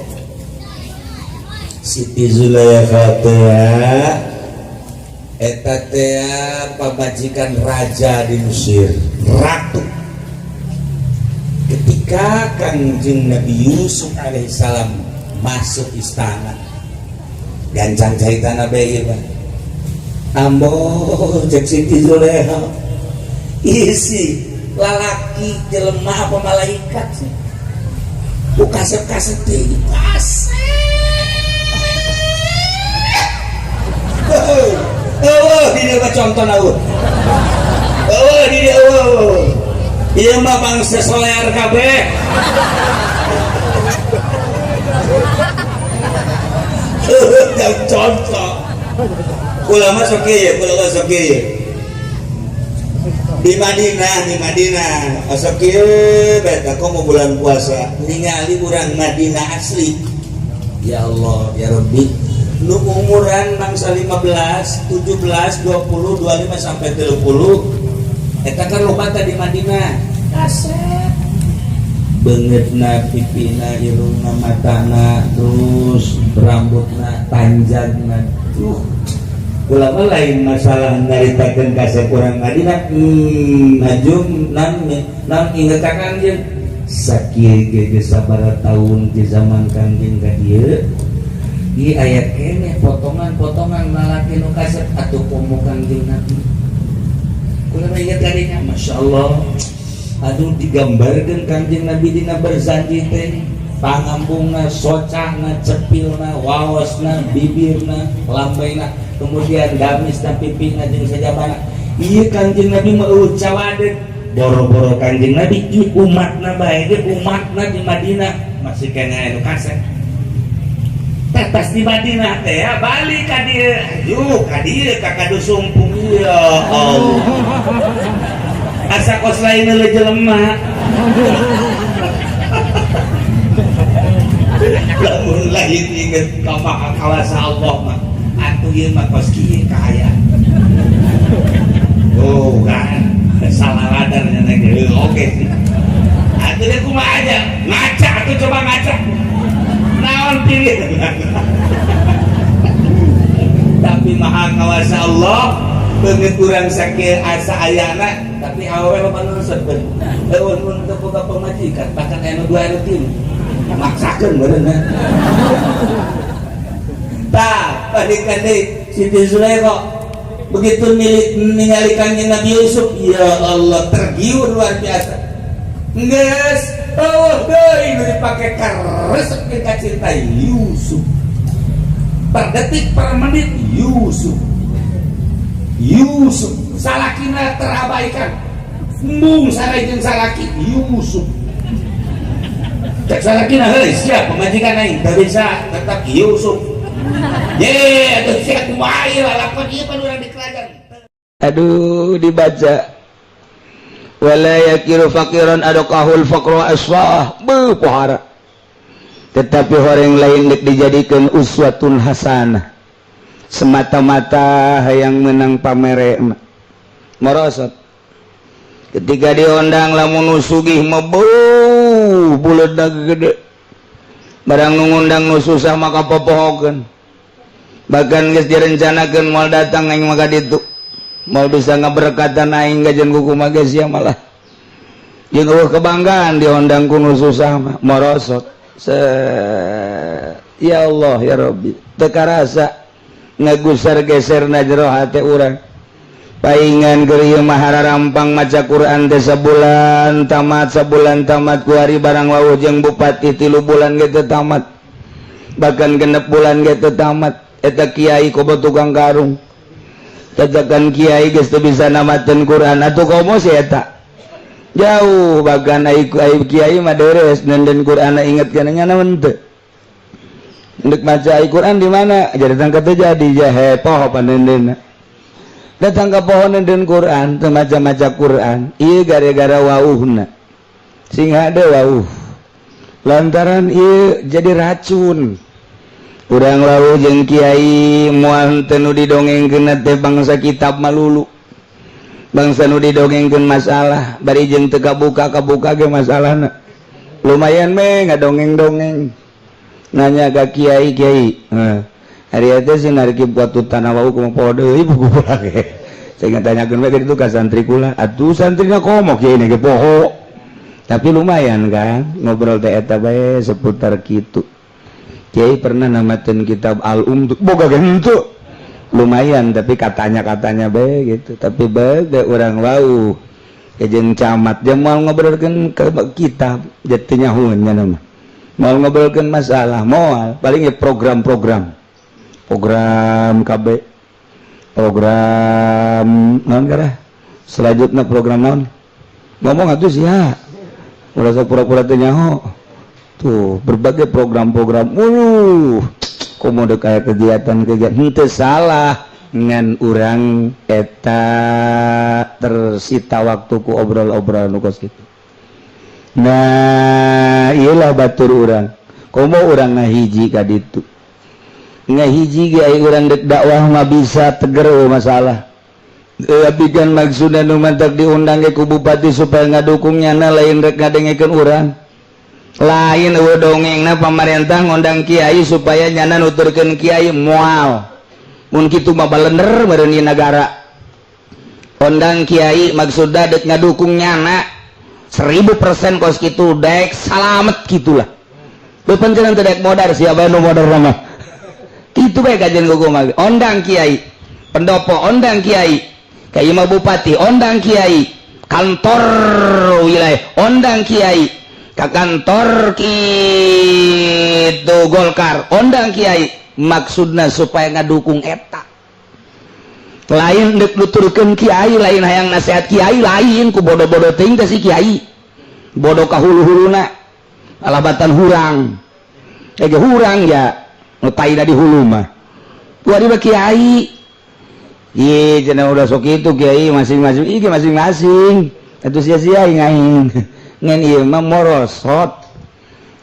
Siti Zulaikha teh eta teh pamajikan raja di Mesir, ratu. Ketika Kangjeng Nabi Yusuf alaihissalam masuk istana, gancang caritana bae ieu mah. Ambo, cek Siti Zulaikha, isi lalaki jelema apa malaikat sih? Ku kasep-kasep teh kasep. Eueuh di dieu mah contoh eueuh. Eueuh di dieu eueuh. Ieu mah bangsa soler kabeh. Eueuh contoh. Kula mah sok ieu, kula mah sok ieu. Di Madinah, di Madinah. Sok ieu bae komo bulan puasa ningali urang Madinah asli. Ya Allah, ya Rabbi. Nu umuran mangsa 15, 17, 20, 25 sampai 30 eta kan loba di Madinah. Kasep. Beungeutna, pipina, irungna, matana, terus rambutna panjangna. Kula mah lain masalah nyaritakeun kasep urang Madinah. Najum nam nam inget ka Kangjeng. Sakieu ge geus sabaraha tahun di zaman Kangjeng ka dieu. Di ayat kene potongan-potongan lalaki nu kasep atuh komo Kangjeng Nabi. Kula mah inget kadinya, Masya Allah. Aduh, digambarkeun Kangjeng Nabi dina berzanji teh pangambungna, socana, cepilna, waosna, bibirna, lambaina, kemudian gamisna, pipina jeung sajabana. Ieu Kangjeng Nabi mah eueuh cawadeun. Boro-boro Kangjeng Nabi, ieu umatna bae ge, umatna di Madinah masih kene anu kasep. Tetes di Madinah teh ya, balik ka dieu. Aduh, ka dieu ka kadusumpung, ya Allah. Asa kos lain eueuh jelema. Lamun lain inget ka maha kawasa Allah mah, atuh ieu mah kos kieu kaayaan. Oh kan, salah ladar nya ge. Oke sih. Atuh deh kumaha aja, ngaca atuh, coba ngaca. Naon pilih. Tapi maha kawasa Allah, beungeut urang sakieu asa ayana, tapi awewe loba nu resep. Eueuh mun teu boga pamajikan, bahkan aya nu dua anu tilu. Maksakeun meureun. Tah, balikan deui Siti Zulaikha begitu milik ningali Kangjeng Nabi Yusuf, ya Allah, tergiur luar biasa. Geus eueuh deui nu dipake karesep ka cinta Yusuf. Per detik per menit Yusuf. Yusuf salakina terabaikan. Embung sarai jeung salaki Yusuf. Cek salakina, heuy siap pamajikan aing teu bisa tetap Yusuf. Ye, atuh sia kumaha ieu lalakon ieu pan urang di kerajaan. Aduh, dibaca wala yakiru faqiran adaqahul faqru aswah beuh pohara, tetapi orang lain dek dijadikan uswatun hasanah semata-mata hayang menang pamere mah merosot. Ketika diundang, lamun nu sugih mah beuh buleudna gede, barang nu ngundang nu susah maka popohokeun. Bahkan geus direncanakeun moal datang aing maka ditu mau bisa ngaberkatan aing gajen kuku mah geus sia malah jeung eueuh kebanggaan diundang ku nu susah mah merosot. Se ya Allah ya Rabbi, teu karasa ngagusar geser na jero hate urang. Paingan keur ieu mah hararampang maca Quran teh sabulan tamat, sabulan tamat. Kuari barang wawuh jeung bupati 3 bulan ge teu tamat, bahkan 6 bulan ge teu tamat. Eta kiai komo tukang karung, tatakan kiai geus teu bisa namateun Quran atuh komo si eta jauh. Bahkan ai kiai mah deres nenden Quran, inget kana nya naon teu ndek maca Al-Quran di mana jadi tangkat teu jadi jahe poho panendena. Datang ka pohon dan Quran, teu maca-maca Quran. Ieu gara-gara wauhna. Sing hade wauh. Lantaran ieu jadi racun. Urang wawuh jeung kiai moal teu nu didongengkeun teh bangsa kitab malulu. Bangsa nu didongengkeun masalah, bari jeung teu kabuka kabuka ge masalahna. Lumayan me ngadongeng-dongeng. Nanya ka kiai, "Kiai, heh, hari eta sih narki buat tanah wau kumaha poho deui buku kula ge." Saya tanyakeun we itu ka santri kula. Atuh santrina komo kiai ge poho. Tapi lumayan kan ngobrol teh eta bae seputar kitu. Kiai pernah namatin kitab Al-Um boga ge henteu. Lumayan, tapi katanya-katanya bae gitu. Tapi bae ge urang wau jeung camat dia mau ngobrolkeun ke kitab jatuhnya nya nama. Mau ngobrolkeun masalah moal, paling ya program-program. Program KB, program naon kara? Selanjutnya program naon? Ngomong atuh sia. Ulah sok pura-pura teu nyaho. Tuh, berbagai program-program. Komodo kayak kegiatan-kegiatan henteu salah, ngan urang eta tersita waktu ku obrol-obrolan nu kos kitu. Nah, iyalah batur urang. Komo urang ngahiji ka ditu. Ngahiji ge aya urang dek dakwah mah bisa teger masalah. Tapi kan maksudna nu mantak diundang ke ku bupati supaya ngadukung nyana lain rek ngadengekeun urang. Lain eueuh dongengna pamarentah ngundang kiai supaya nyana nuturkeun kiai, moal. Mun kitu mah balender meureun ieu nagara. Ondang kiai maksudna dek ngadukung nyana 1000% kos kitu dek salamet gitulah. Beupeun teu dek modar, siapa nu modar mah. Kitu bae kajian kumaha. Ondang kiai, pendopo ondang kiai, ka imah bupati ondang kiai, kantor wilayah ondang kiai, ka kantor kitu Golkar ondang kiai, maksudna supaya ngadukung eta. Lain dek nuturkeun kiai, lain hayang nasihat kiai, lain ku bodoh-bodoh teuing teh si kiai. Bodoh ka hulu-huluna alabatan hurang. Eh hurang ya, nu taina di hulu mah. Kuari mah kiai. Iya, cenah udah sok itu kiai masing-masing, iya masing-masing. Itu sia-sia aing. Ngan ieu mah morosot.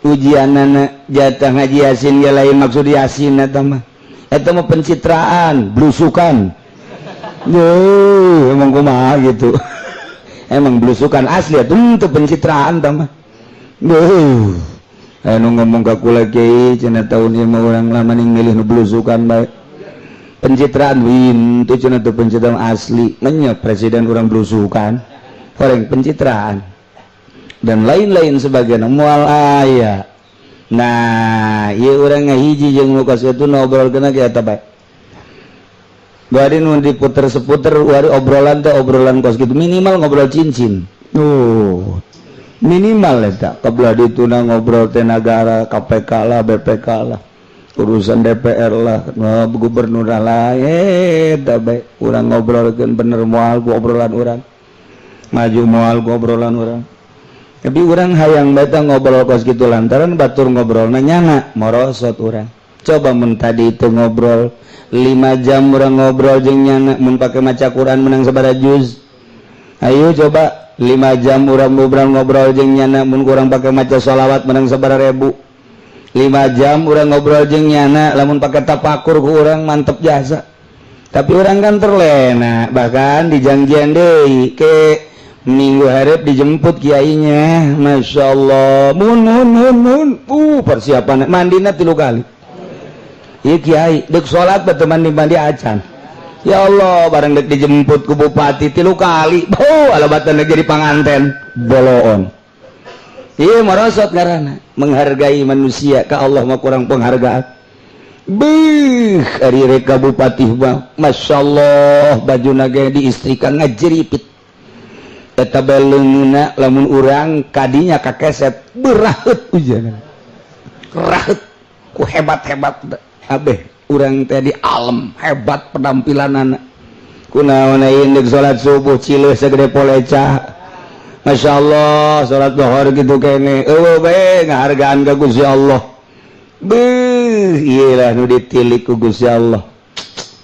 Ujianana jatah ngaji Yasin ge lain maksud Yasin eta mah. Eta mah pencitraan, blusukan. Yuh, emang kumaha gitu. Emang blusukan asli atuh teu pencitraan tah mah. Duh. Anu ngomong ka kula, "Kiai," cenah, "tahun ieu mah urang lama ning milih nu blusukan bae." Pencitraan win tuh cenah teu pencitraan asli. Menya presiden urang blusukan. Horeng pencitraan. Dan lain-lain sebagainya moal aya. Nah, ieu urang ngahiji jeung nu kos kitu ngobrolkeun ge eta bae. Bari nu diputer seputer wari obrolan teh obrolan kos kitu, minimal ngobrol cincin. Tuh. Minimal eta kebelah dituna ngobrol teh negara, KPK lah, BPK lah, urusan DPR lah, gubernur lah, eta bae urang ngobrolkeun. Bener moal ku obrolan urang maju, moal ku obrolan urang. Tapi urang hayang bae ngobrol kos kitu lantaran batur ngobrol nyana morosot urang. Coba mun tadi itu ngobrol 5 jam urang ngobrol jeung nyana, mun pake maca Quran menang sabaraha juz? Ayo coba 5 jam urang ngobrol ngobrol jeung nyana, mun kurang pake maca sholawat menang sabaraha ribu? 5 jam urang ngobrol jeung nyana, lamun pake tapakur ku urang mantep jasa. Tapi urang kan terlena, bahkan dijanjian deui ke minggu hareup dijemput kiainya. Masya Allah, mun mun mun mun persiapan mandina tilu kali. Iya, kiai dek sholat betul mandi mandi acan. Ya Allah, bareng dek dijemput ku bupati tilu kali. Oh, alabatan dek jadi panganten boloon. Iya, merosot karena menghargai manusia ke Allah mah kurang penghargaan. Beuh, ari reka bupati mah Masya Allah, baju naga diistrikan ngajeripit. Eta beleungna lamun urang kadinya kakeset berahet ujian. Rahet ku hebat-hebat abeh urang teh di alam hebat penampilanana. Kunaon ayeuna dek salat subuh cileuh segede poleca. Masya Allah, salat zuhur gitu kene eueuh bae ngahargaan ka Gusti Allah. Beuh, ieu lah nu ditilik ku Gusti Allah.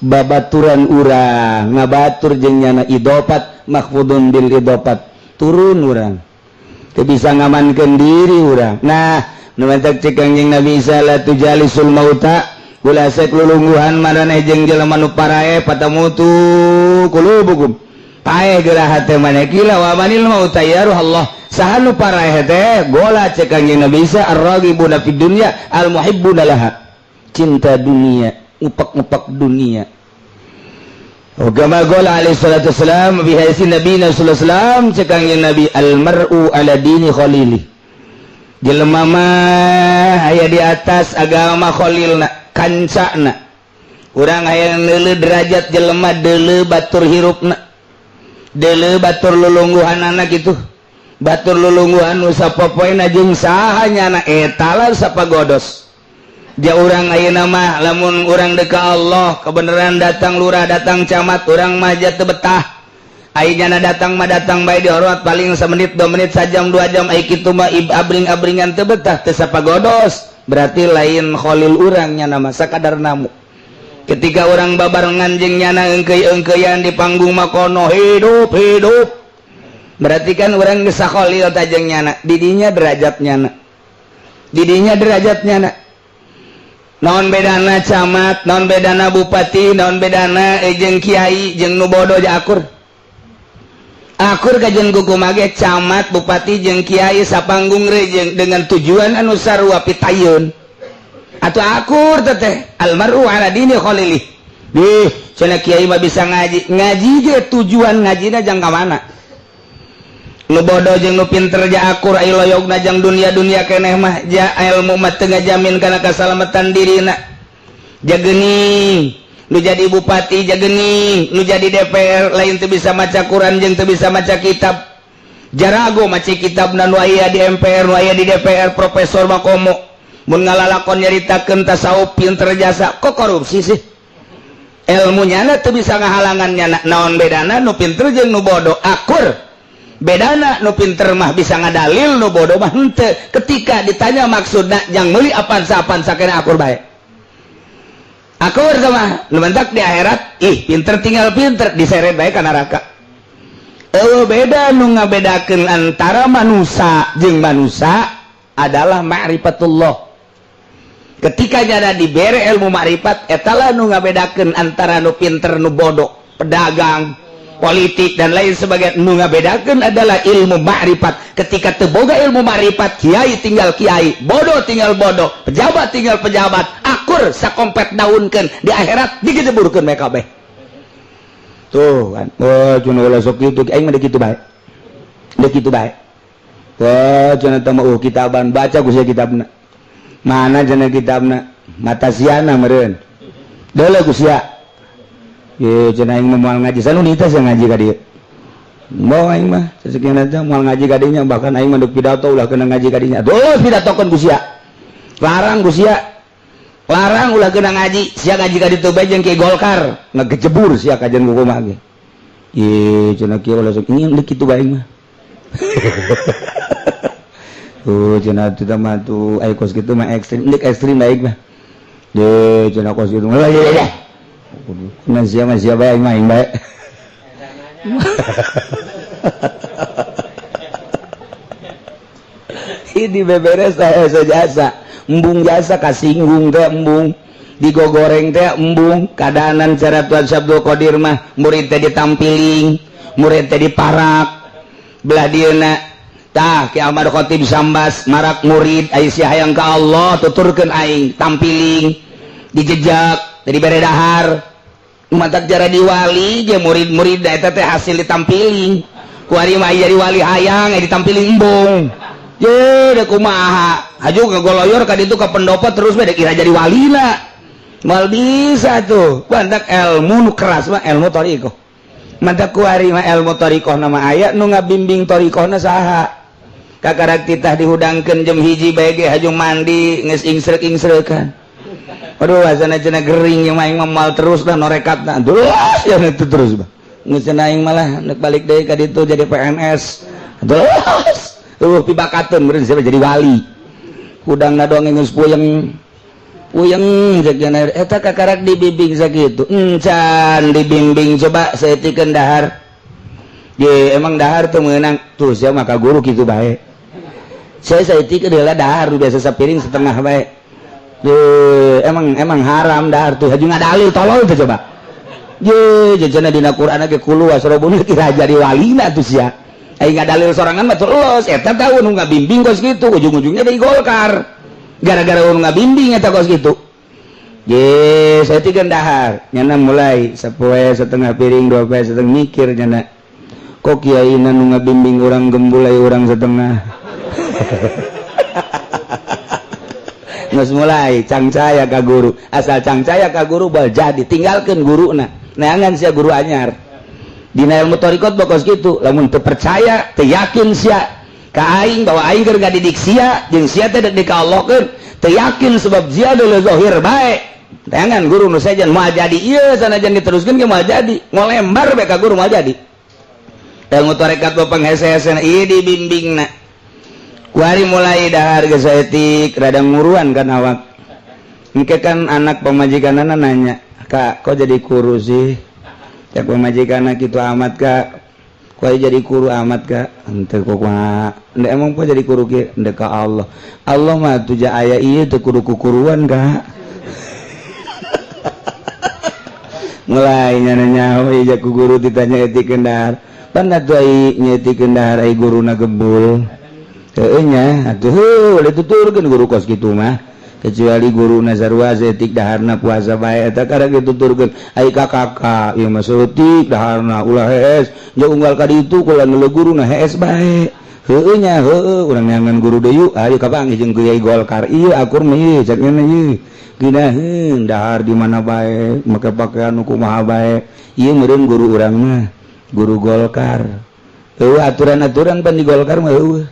Babaturan urang ngabatur jeung nyana idofat, makhfudun bil idofat, turun urang teu bisa ngamankeun diri urang. Nah, nu matak cek Kangjeng Nabi Isa, la tujalisul mauta, ulah sok lulungguhan maraneh jeung jelema nu parae, fatamutu qulubukum, paeh geura hate maneh. Qila wa manil mauta ya Allah, saha nu paraeh teh? Gola cek Kangjeng Nabi Isa, arragibuna fid dunya al muhibbuna laha, cinta dunia, ngupak-ngupak dunia. Kama qala alaihi salatu wassalam bi hadis Nabi sallallahu alaihi wasallam, cek Kangjeng Nabi, al mar'u ala dini khalili, jelema mah aya di atas agama khalilna, kancana. Urang hayang neuleu derajat jelema, deuleu batur hirupna, deuleu batur lulungguhanana gitu, batur lulungguhan nu sapopoena jeung saha nyana, eta lah sapagodos. Ja urang ayeuna mah lamun urang deka Allah kebenaran, datang lurah, datang camat, urang mah ja teu betah. Ai nyana datang mah datang bae, dihormat paling semenit, 2 menit, sajam, 2 jam. Ai kitu mah abring-abringan teu betah, teu sapagodos, berarti lain khalil urang nyana mah, sakadar namu. Ketika orang babarengan jeung nyana, engkeuy-engkeuyan di panggung makono, hidup hidup, berarti kan urang geus sakhalil ta jeung nyana. Didinya derajat nyana, didinya derajat nyana. Naon bedana camat, naon bedana bupati, naon bedana jeung kiai jeung nu bodoh? Ja akur akur kajen kumaha ge camat, bupati jeung kiai sapanggung rejeng dengan tujuan anu sarua, pitayun atau akur teteh. Almaru ala dini khalili. Dih cenah kiai mah bisa ngaji, ngaji ge tujuan ngajina jang ka mana? Nu bodoh jeung nu pinter ja akur. Ai loyogna jang dunia-dunia keneh mah, ja ilmu mah teu ngajamin kana kasalamatan dirina. Ja geuning nu jadi bupati, ja geuning nu jadi DPR, lain teu bisa maca Quran jeung teu bisa maca kitab. Jarago maca kitab nu aya di MPR, nu aya di DPR, profesor mah komo mun ngalalakon nyaritakeun tasawuf, pinter jasa, kok korupsi sih? Ilmu nyana teu bisa ngahalangan nyana. Naon bedana nu pinter jeung nu bodoh? Akur bedana, nu pinter mah bisa ngadalil, nu bodoh mah henteu. Ketika ditanya maksudna jang meuli Avanza, Avanza kena, akur bae, akur sama nu mentak di akhirat. Ih, pinter tinggal pinter, diseret bae ka neraka. Eueuh beda. Nu ngabedakeun antara manusia jeung manusia adalah ma'rifatullah. Ketika jada dibere ilmu ma'rifat, etalah nu ngabedakeun antara nu pinter, nu bodoh, pedagang, politik, dan lain sebagainya. Nu ngabedakeun adalah ilmu ma'rifat. Ketika teu boga ilmu ma'rifat, kiai tinggal kiai, bodoh tinggal bodoh, pejabat tinggal pejabat, akur sakompet daunkeun, di akhirat digejeburkeun mereka kabeh. Tuh kan, oh cenah ulah sok kitu, aing mah kitu bae, deuk kitu bae. Wah, cenah teh mah kitaban, baca ku sia kitabna. Mana cenah kitabna? Mata siana meureun. Deuleu ku sia. Ye, cenah aing mah moal ngaji. Sanu nita sia ngaji ka dieu. Mau aing mah sasekian aja moal ngaji ka dinya, bahkan aing mah deuk pidato ulah kena ngaji ka dinya. Terus pidatokeun ku sia. Larang ku sia. Larang ulah kena ngaji, sia ngaji ka ditu bae jeung Ki Golkar, ngagejebur sia kajian ku kumaha ge. Ye, cenah kieu ulah sok ingin deuk kitu bae aing mah. Tuh cenah teu mah tuh aya kos kitu mah ekstrim, deuk ekstrim baik mah. Ye, cenah kos kitu. Lah ya ya. Nah, sia mah sia bae, aing mah aing bae. Ini beberes saya jasa, embung jasa kasinggung teh, embung digogoreng teh, embung kadanan cara Tuan Abdul Qadir mah murid teh ditampiling, murid teh diparak belah dieuna. Tah Ki Ahmad Khatib Sambas marak murid, ai sia hayang ka Allah, tuturkeun aing, tampiling, dijejak, dari bere dahar. Mantak jara di wali je murid-murid eta teh hasil ditampiling. Ku ari mah jadi wali hayang ditampiling, embung. Ye, deh kumaha haju ngagoloyor ka ditu ka pendopo terus bae kira jadi walina. Moal bisa tuh. Mantak ilmu nu keras mah ilmu thariqah. Mantak ku ari mah ilmu thariqah nama aya nu ngabimbing thariqahna saha? Kakarak titah dihudangkeun jam 1 bae ge haju mandi geus ingsrek-ingsrekan. Aduh, asana cenah gering yang aing mah moal terus lah norekatna. Terus ya itu terus bah. Geus cenah aing malah nek balik deui ka ditu jadi PNS. Terus tuh pibakateun meureun siapa jadi wali. Hudangna dongeng geus puyeng. Puyeng cek jana eta kakarak dibimbing sakitu. Encan dibimbing coba saeutikeun dahar. Ye emang dahar teu meunang tuh sia maka guru kitu bae. Saya saeutik heula dahar biasa sapiring setengah bae. Ye emang emang haram dahar tuh haju ngadalil tolol teh coba. Ye jejana dina Quran ge kulu wasrobun kira jadi walina tuh sia. Aing ngadalil sorangan mah tuh los eta tahu nu ngabimbing kos kitu ujung-ujungnya dari Golkar. Gara-gara nu ngabimbing eta kos kitu. Ye saeutik dahar nyana mulai sapoe setengah piring dua poe setengah mikir nyana. Kok kiaina nu ngabimbing urang gembulai urang setengah. Geus mulai cangcaya ka guru, asal cangcaya ka guru bal jadi tinggalkeun guruna. Neangan sia guru anyar. Dina ilmu thariqat kos kitu, lamun teu percaya, teu yakin sia ka aing bahwa aing keur ngadidik sia jeung sia teh dek dikaallahkeun, teu yakin sebab sia deuleu zahir bae. Neangan guru nu sejen moal jadi ieu sanajan diteruskeun ge moal jadi, ngolembar bae ka guru moal jadi. Ilmu tarekat penghese-hesena ieu dibimbingna. Kuari mulai dahar geus saeutik rada nguruan kan awak. Engke kan anak pamajikanana nanya, "Kak, kok jadi kuru sih?" Cek pamajikanna kitu amat, Kak. Kok jadi kuru amat, Kak? Henteu kok kumaha. Emang kok jadi kuru kieu? Henteu ka Allah. Allah mah tuja aya ieu teu kudu kukuruan, Kak. Mulai nyana nyaho ieu ku guru ditanya etik dahar. Pan atuh ai nyetikeun dahar ai guruna gebul. Heueuh nya atuh heuh ulah dituturkeun guru kos kitu mah. Kecuali guru nazarwa saeutik daharna puasa bae eta kada dituturkeun. Ai ka kakak ieu mah saeutik daharna ulah hees. Jeung unggal ka ditu kula nu guruna hees bae. Heueuh nya heueuh urang neangan guru deui yuk. Ayo kapanggih jeung kiai Golkar. Ieu akur mah ieu cek nya ieu. Geunaheun dahar di mana bae make pakaian nu kumaha bae. Ieu meureun guru urang mah. Guru Golkar. Eueuh aturan-aturan pan di Golkar mah eueuh.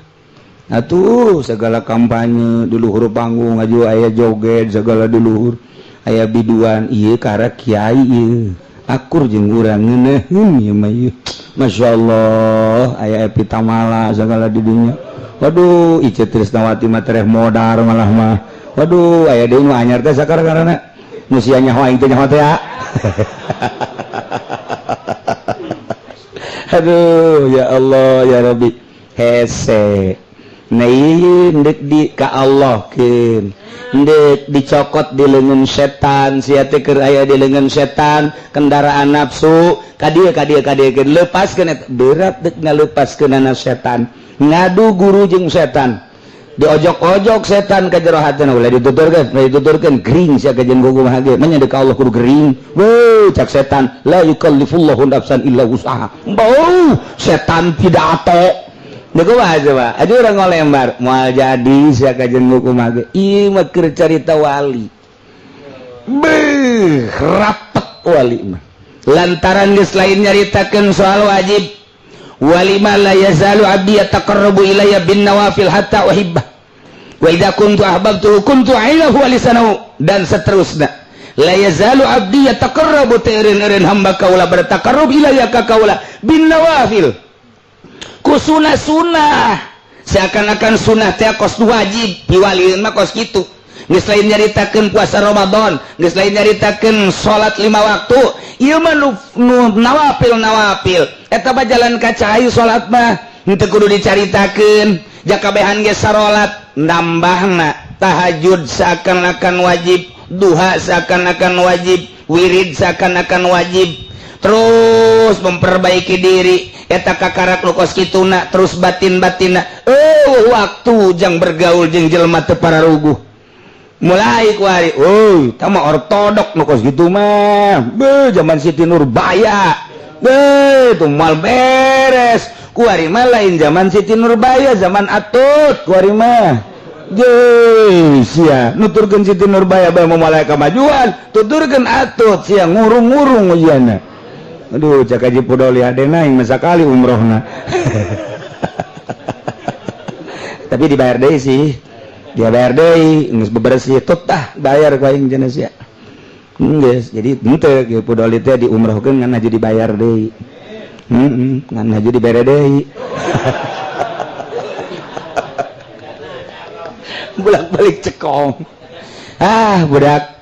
Atuh segala kampanye di luhur panggung aju aya joget segala di luhur aya biduan ieu karek kiai ieu. Akur jeung urang ngeunaheun ieu mah ieu. Masyaallah aya Epi Tamala segala di dinya. Waduh Ice Trisnawati mah tereh modar malah mah. Waduh aya deui nu anyar teh sakarana nu sia nyaho aing teh nyaho teh. Aduh ya Allah ya Rabbi hese nah ndek di ka Allah keun ndek dicokot di leungeun setan sia teh keur aya di leungeun setan kendaraan nafsu ka dieu ka dieu ka dieu keun lepaskeun eta berat deuk ngalepaskeunana setan ngadu guru jeung setan diojok-ojok setan ka jero hatena ulah dituturkeun gering sia ka jeung kumaha ge manya deuk ka Allah kudu gering weuh cak setan la yukallifullahu nafsan illa wus'aha bau setan pidato deuk kumaha coba aja urang ngolembar moal jadi sia ka jeung kumaha ge ieu mah keur carita wali beuh rapet wali mah lantaran geus lain nyaritakeun soal wajib walima la yazalu abdi yataqarrabu ilayya bin nawafil hatta uhibbah wa idza kuntu ahbabtuhu kuntu ainahu wa lisanahu dan seterusnya la yazalu abdi yataqarrabu teureun-eureun hamba kaula bertaqarrub ilayya ka kaula bin nawafil ku sunah-sunah seakan-akan sunah teh kos wajib piwalieun mah kos kitu geus lain nyaritakeun puasa Ramadan geus lain nyaritakeun salat 5 waktu ieu mah nu nawafil nawafil eta mah jalan ka cai salat mah henteu kudu dicaritakeun jakabehan ge sarolat nambahna tahajud seakan-akan wajib duha seakan-akan wajib wirid seakan-akan wajib terus memperbaiki diri eta kakarak nu kos kituna terus batin-batinna eueuh waktu jang bergaul jeung jelema teu pararuguh mulai kuari euy tah mah ortodok nu kos kitu mah beuh zaman Siti Nurbaya beuh tuh moal beres kuari mah lain zaman Siti Nurbaya zaman Atut kuari mah Jeuh sia nuturkeun Siti Nurbaya bae moal aya kamajuan tuturkeun Atut sia ngurung-ngurung ujianna aduh cak Haji Pudoli hadena aing mah sakali umrohna tapi dibayar deui sih dia bayar deui geus bebersih tut tah bayar ku aing cenah sia geus jadi henteu kieu Pudoli teh diumrohkeun ngan haji dibayar deui heeh ngan haji dibere deui bolak-balik cekong. Ah, budak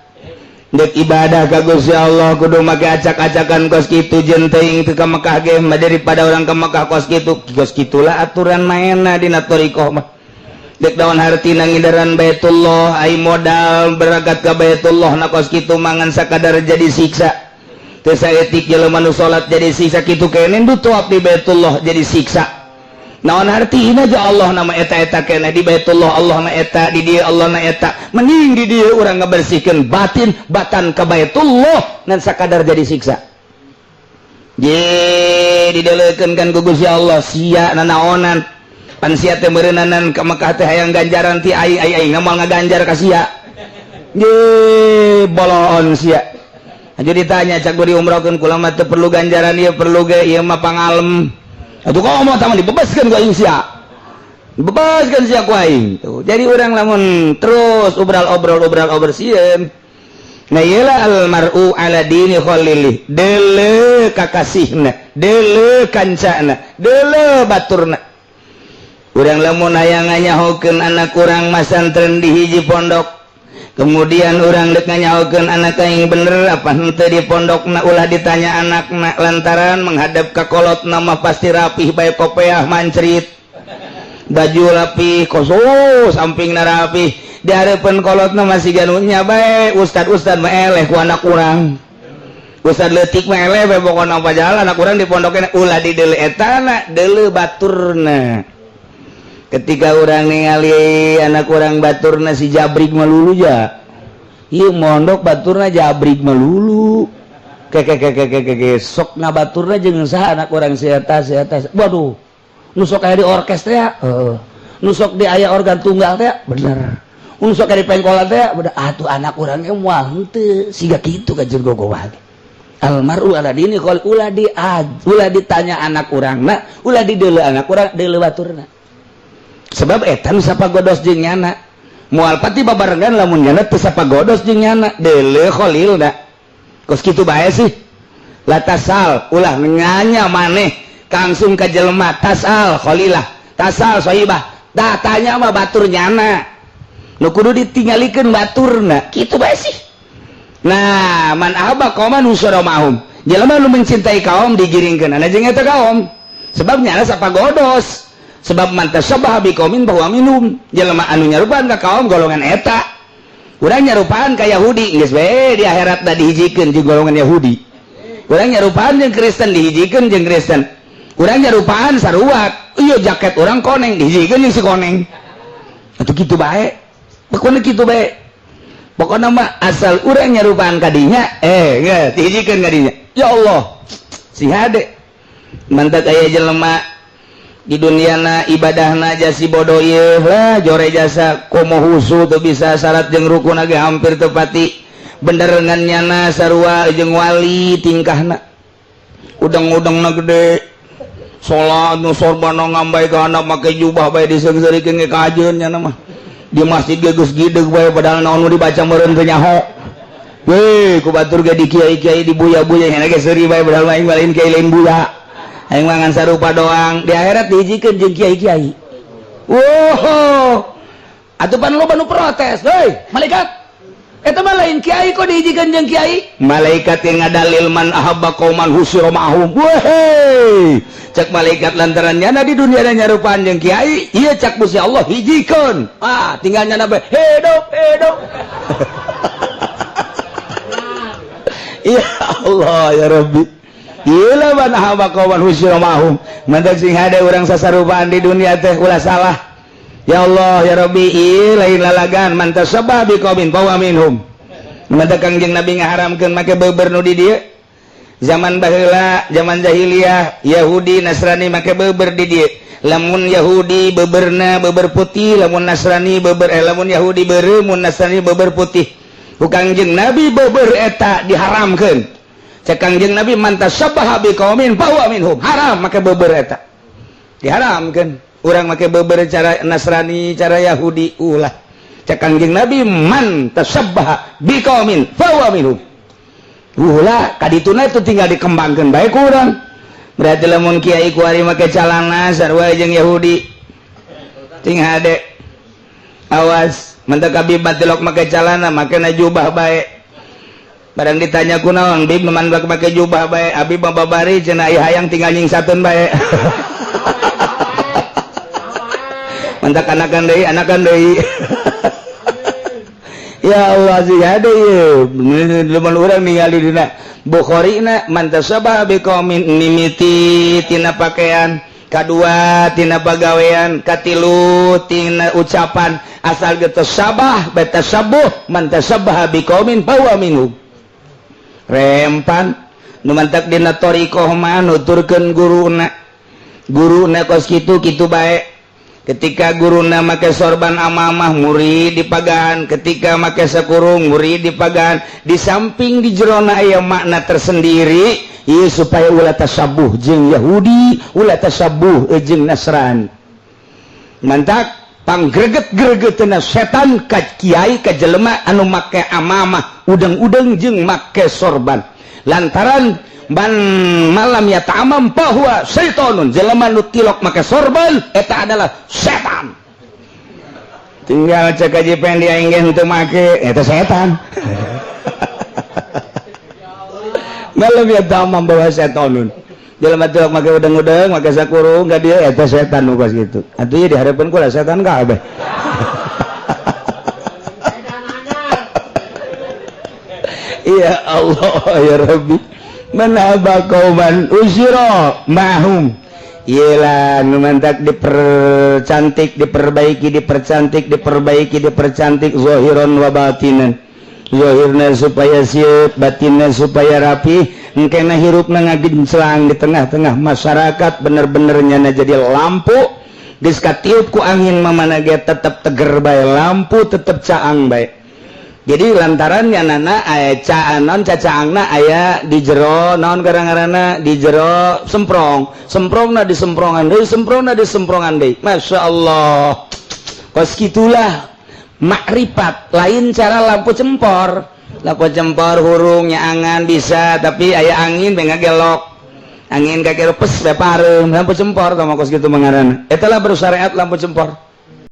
dek ibadah ka Gusti Allah kudu make acak-acakan kos kitu, jeung teuing teu ka Mekah ge mah daripada orang ke Mekah kos kitu. Kos kitulah aturan mainna dina thariqah mah. Dek daun hartina ngidaran Baitullah, ai modal berangkat ka Baitullah na kos kitu, mangan sakadar jadi siksa, teu saeutik jelema nu salat jadi siksa, kitu keneh nu tawaf di Baitullah jadi siksa. Naon hartina ja Allah nama eta-eta keneh di Baitullah, Allah na eta di dieu, Allah na eta. Mending di dieu urang ngabersihkeun batin batan ka Baitullah ngan sakadar jadi siksa. Je dideleukeun kan ku Gusti Allah, sia nanaonan pan sia teh meureunanan ka Mekah teh hayang ganjaran ti aing, aing aing moal ngaganjar ka sia. Ye boloon sia. Aju ditanya cak gua diumrohkeun, kula mah teu perlu ganjaran ieu, perlu ge ieu mah pangalem. Atuh komo tama dibebaskeun ku aing sia. Dibebaskeun sia ku aing. Tuh. Jadi urang lamun terus obral obrol obral obrol sieun. Nah, iyalah al mar'u ala dini khalilih. Deuleu kakasihna, deuleu kancana, deuleu baturna. Urang lamun hayang nganyahokeun anak urang masantren di hiji pondok, kemudian urang dek nganyahokeun anak aing bener apa henteu di pondokna, ulah ditanya anakna, lantaran menghadap ka kolotna mah pasti rapih bae, kopeah mancrit, baju rapih, kosos sampingna rapih. Di hareupeun kolotna masih ganunya bae, ustad-ustad mah eleh ku anak urang, ustad leutik mah eleh bae. Pokona apa jalan anak urang di pondokna, ulah dideuleu etana, deuleu baturna. Ketika orang ningali anak orang baturna si jabrik melulu, ja ieu mondok baturna jabrik melulu, ke ke ke ke ke ke sok ngabaturna jeung saha anak orang si eta, si eta? Waduh, nu sok aya di orkes teh, heeh, nu sok di aya organ tunggal teh, bener, nu sok aya di pengkolan teh, bener. Atuh anak urang ge moal henteu siga kitu ka jeung gogoah. Almaru ala dini khol, ulah di ulah ditanya anak urangna, ulah dideuleu anak urang, deuleu baturna, sebab eta nu sapagodos jeung nyana. Moal pati babarengan lamun nyana teu sapagodos jeung nyana. Deuleu kholilna, kos kitu bae sih. La tasal, ulah nanya maneh langsung ka jelema, tasal kholilah, tasal sohibah. Dah tanya mah batur nyana nu kudu ditinggalikeun, baturna kitu bae sih. Nah, man ahabba qauman husyira ma'ahum, jelema nu mencintai kaum digiringkeun ana jeung eta kaum, sebab nyana sapagodos, sebab man tasyabbaha biqaumin fahuwa minhum. Jelema anu nyarupaan ka kaum golongan eta. Urang nyarupaan ka Yahudi, geus we di akhirat da dihijikeun jeung golongan Yahudi. Urang nyarupaan jeung Kristen, dihijikeun jeung Kristen. Urang nyarupaan sarua, iya jaket urang koneng, dihijikeun jeung si koneng. Atuh kitu bae, pokoknya kitu bae. Pokoknya mah asal urang nyarupaan kadinya, eh geus dihijikeun kadinya. Ya Allah, si hade mantak aya jelema di duniana ibadahna jasi bodoh ieu lah, jore jasa komo husu teu bisa syarat jeung rukun ge hampir tepati bener ngan nyana sarua jeung wali tingkahna, udang-udangna gede, salat nu sorbana ngambay ka handap, make jubah bae diseungseurikeun ge kajeun nyana mah. Di masjid ge geus gideg bae, padahal naon nu dibaca meureun teu nyaho. Weh, ku batur ge di kiai-kiai dibuya-buya, nyana ge seuri bae, padahal mah aing lain kiai, lain buya. Aing mah ngan sarupa doang. Di akhirat dihijikeun jeung kiai-kiai. Wow. Atuh pan loba nu protes, "Hei, malaikat. Eta mah lain kiai, kok dihijikeun jeung kiai?" Malaikat yang ngadalil man ahabba qauman husyira ma'ahum. Weh. Cek malaikat, lantaran nyana di dunia nyarupaan jeung kiai, ieu cak Gusti Allah hijikeun. Ah, tinggal nyana bae hidup hidup. Ya Allah ya Rabbi. Gila man ahabba qauman husyira ma'ahum. Mantak sing hade urang sasarupaan di dunia teh ulah salah. Ya Allah ya Rabbi, ieu lain lalagan, man tasabbaha biqaumin fahuwa minhum. Mantak Kangjeng Nabi ngaharamkeun make beber nu di dieu. Zaman baheula, zaman jahiliyah, Yahudi Nasrani make beber di dieu. Lamun Yahudi beberna beber putih, lamun Nasrani beber lamun Yahudi beureum, mun Nasrani beber putih. Ku Kangjeng Nabi beber eta diharamkeun. Cek Kangjeng Nabi man tasabbaha biqaumin fahuwa minhum. Haram make beber eta. Diharamkeun. Urang make beber cara Nasrani, cara Yahudi ulah. Cek Kangjeng Nabi man tasabbaha biqaumin fahuwa minhum. Ulah kadituna itu tinggal dikembangkeun bae ku urang. Berarti lamun kiai kuari make calana sarua jeung Yahudi. Ting hade. Awas. Mantak Habib tilok make calana, make na jubah bae. Barang ditanya kunaon, Bib nu mandak make jubah bae, Habib mah babari cenah ieu hayang tinggal nyingsateun bae. Mantak anakan deui, anakan deui. Ya Allah sih ada ieu. Lamun urang ningali dina Bukhari na man tasabbaha biqaumin mimiti tina pakaian, kadua tina pagawean, katilu tina ucapan, asal ge tasabah batasabuh man tasabbaha biqaumin fahuwa minhum. Rempan nu mantak dina thariqah mah nuturkeun guruna. Guruna kos kitu kitu bae. Ketika guruna make sorban amamah murid dipagahan, ketika make sakurung murid dipagahan, di samping di jerona aya makna tersendiri ieu supaya ulah tasabuh jeung Yahudi, ulah tasabuh jeung Nasrani. Mantak panggreget-gregetna setan ka kiai ka jelema anu make amamah udeng-udeng jeung make sorban. Lantaran ban malam ya ta'amam bahwa syaitonun, jelema nu tilok make sorban eta adalah setan. Tinggal cek aja pengen dia ingin untuk make eta setan. Malam ya ta'amam bahwa syaitonun, jelema tilok make udeng-udeng make sakurung ka dia eta setan nu kos kitu. Atuh ieu dihareupeun kula setan kabeh. Ya Allah ya Rabbi. Manaba qauman usira mahum. Yelah nu mantak dipercantik, diperbaiki, dipercantik, diperbaiki, dipercantik zahiran wa batinan. Zahirna supaya siap, batinna supaya rapi, engkena hirupna ngagenclang di tengah-tengah masyarakat bener-bener nyana jadi lampu. Geus katiup ku angin mamana ge tetep teger bae, lampu tetep caang bae. Jadi lantarannya nana aya caanon cacaangna aya di jero naon kadang-kadangna di jero semprong, semprongna di semprongan deui, semprongna di semprongan deui. Masya Allah. Kos kitulah makrifat, lain cara lampu cempor. Lampu cempor hurung nyaangan bisa, tapi aya angin be ngagelok. Angin kagelok pes be pareum, lampu cempor tah kos kitu mangaranna. Eta lah bersyariat lampu cempor.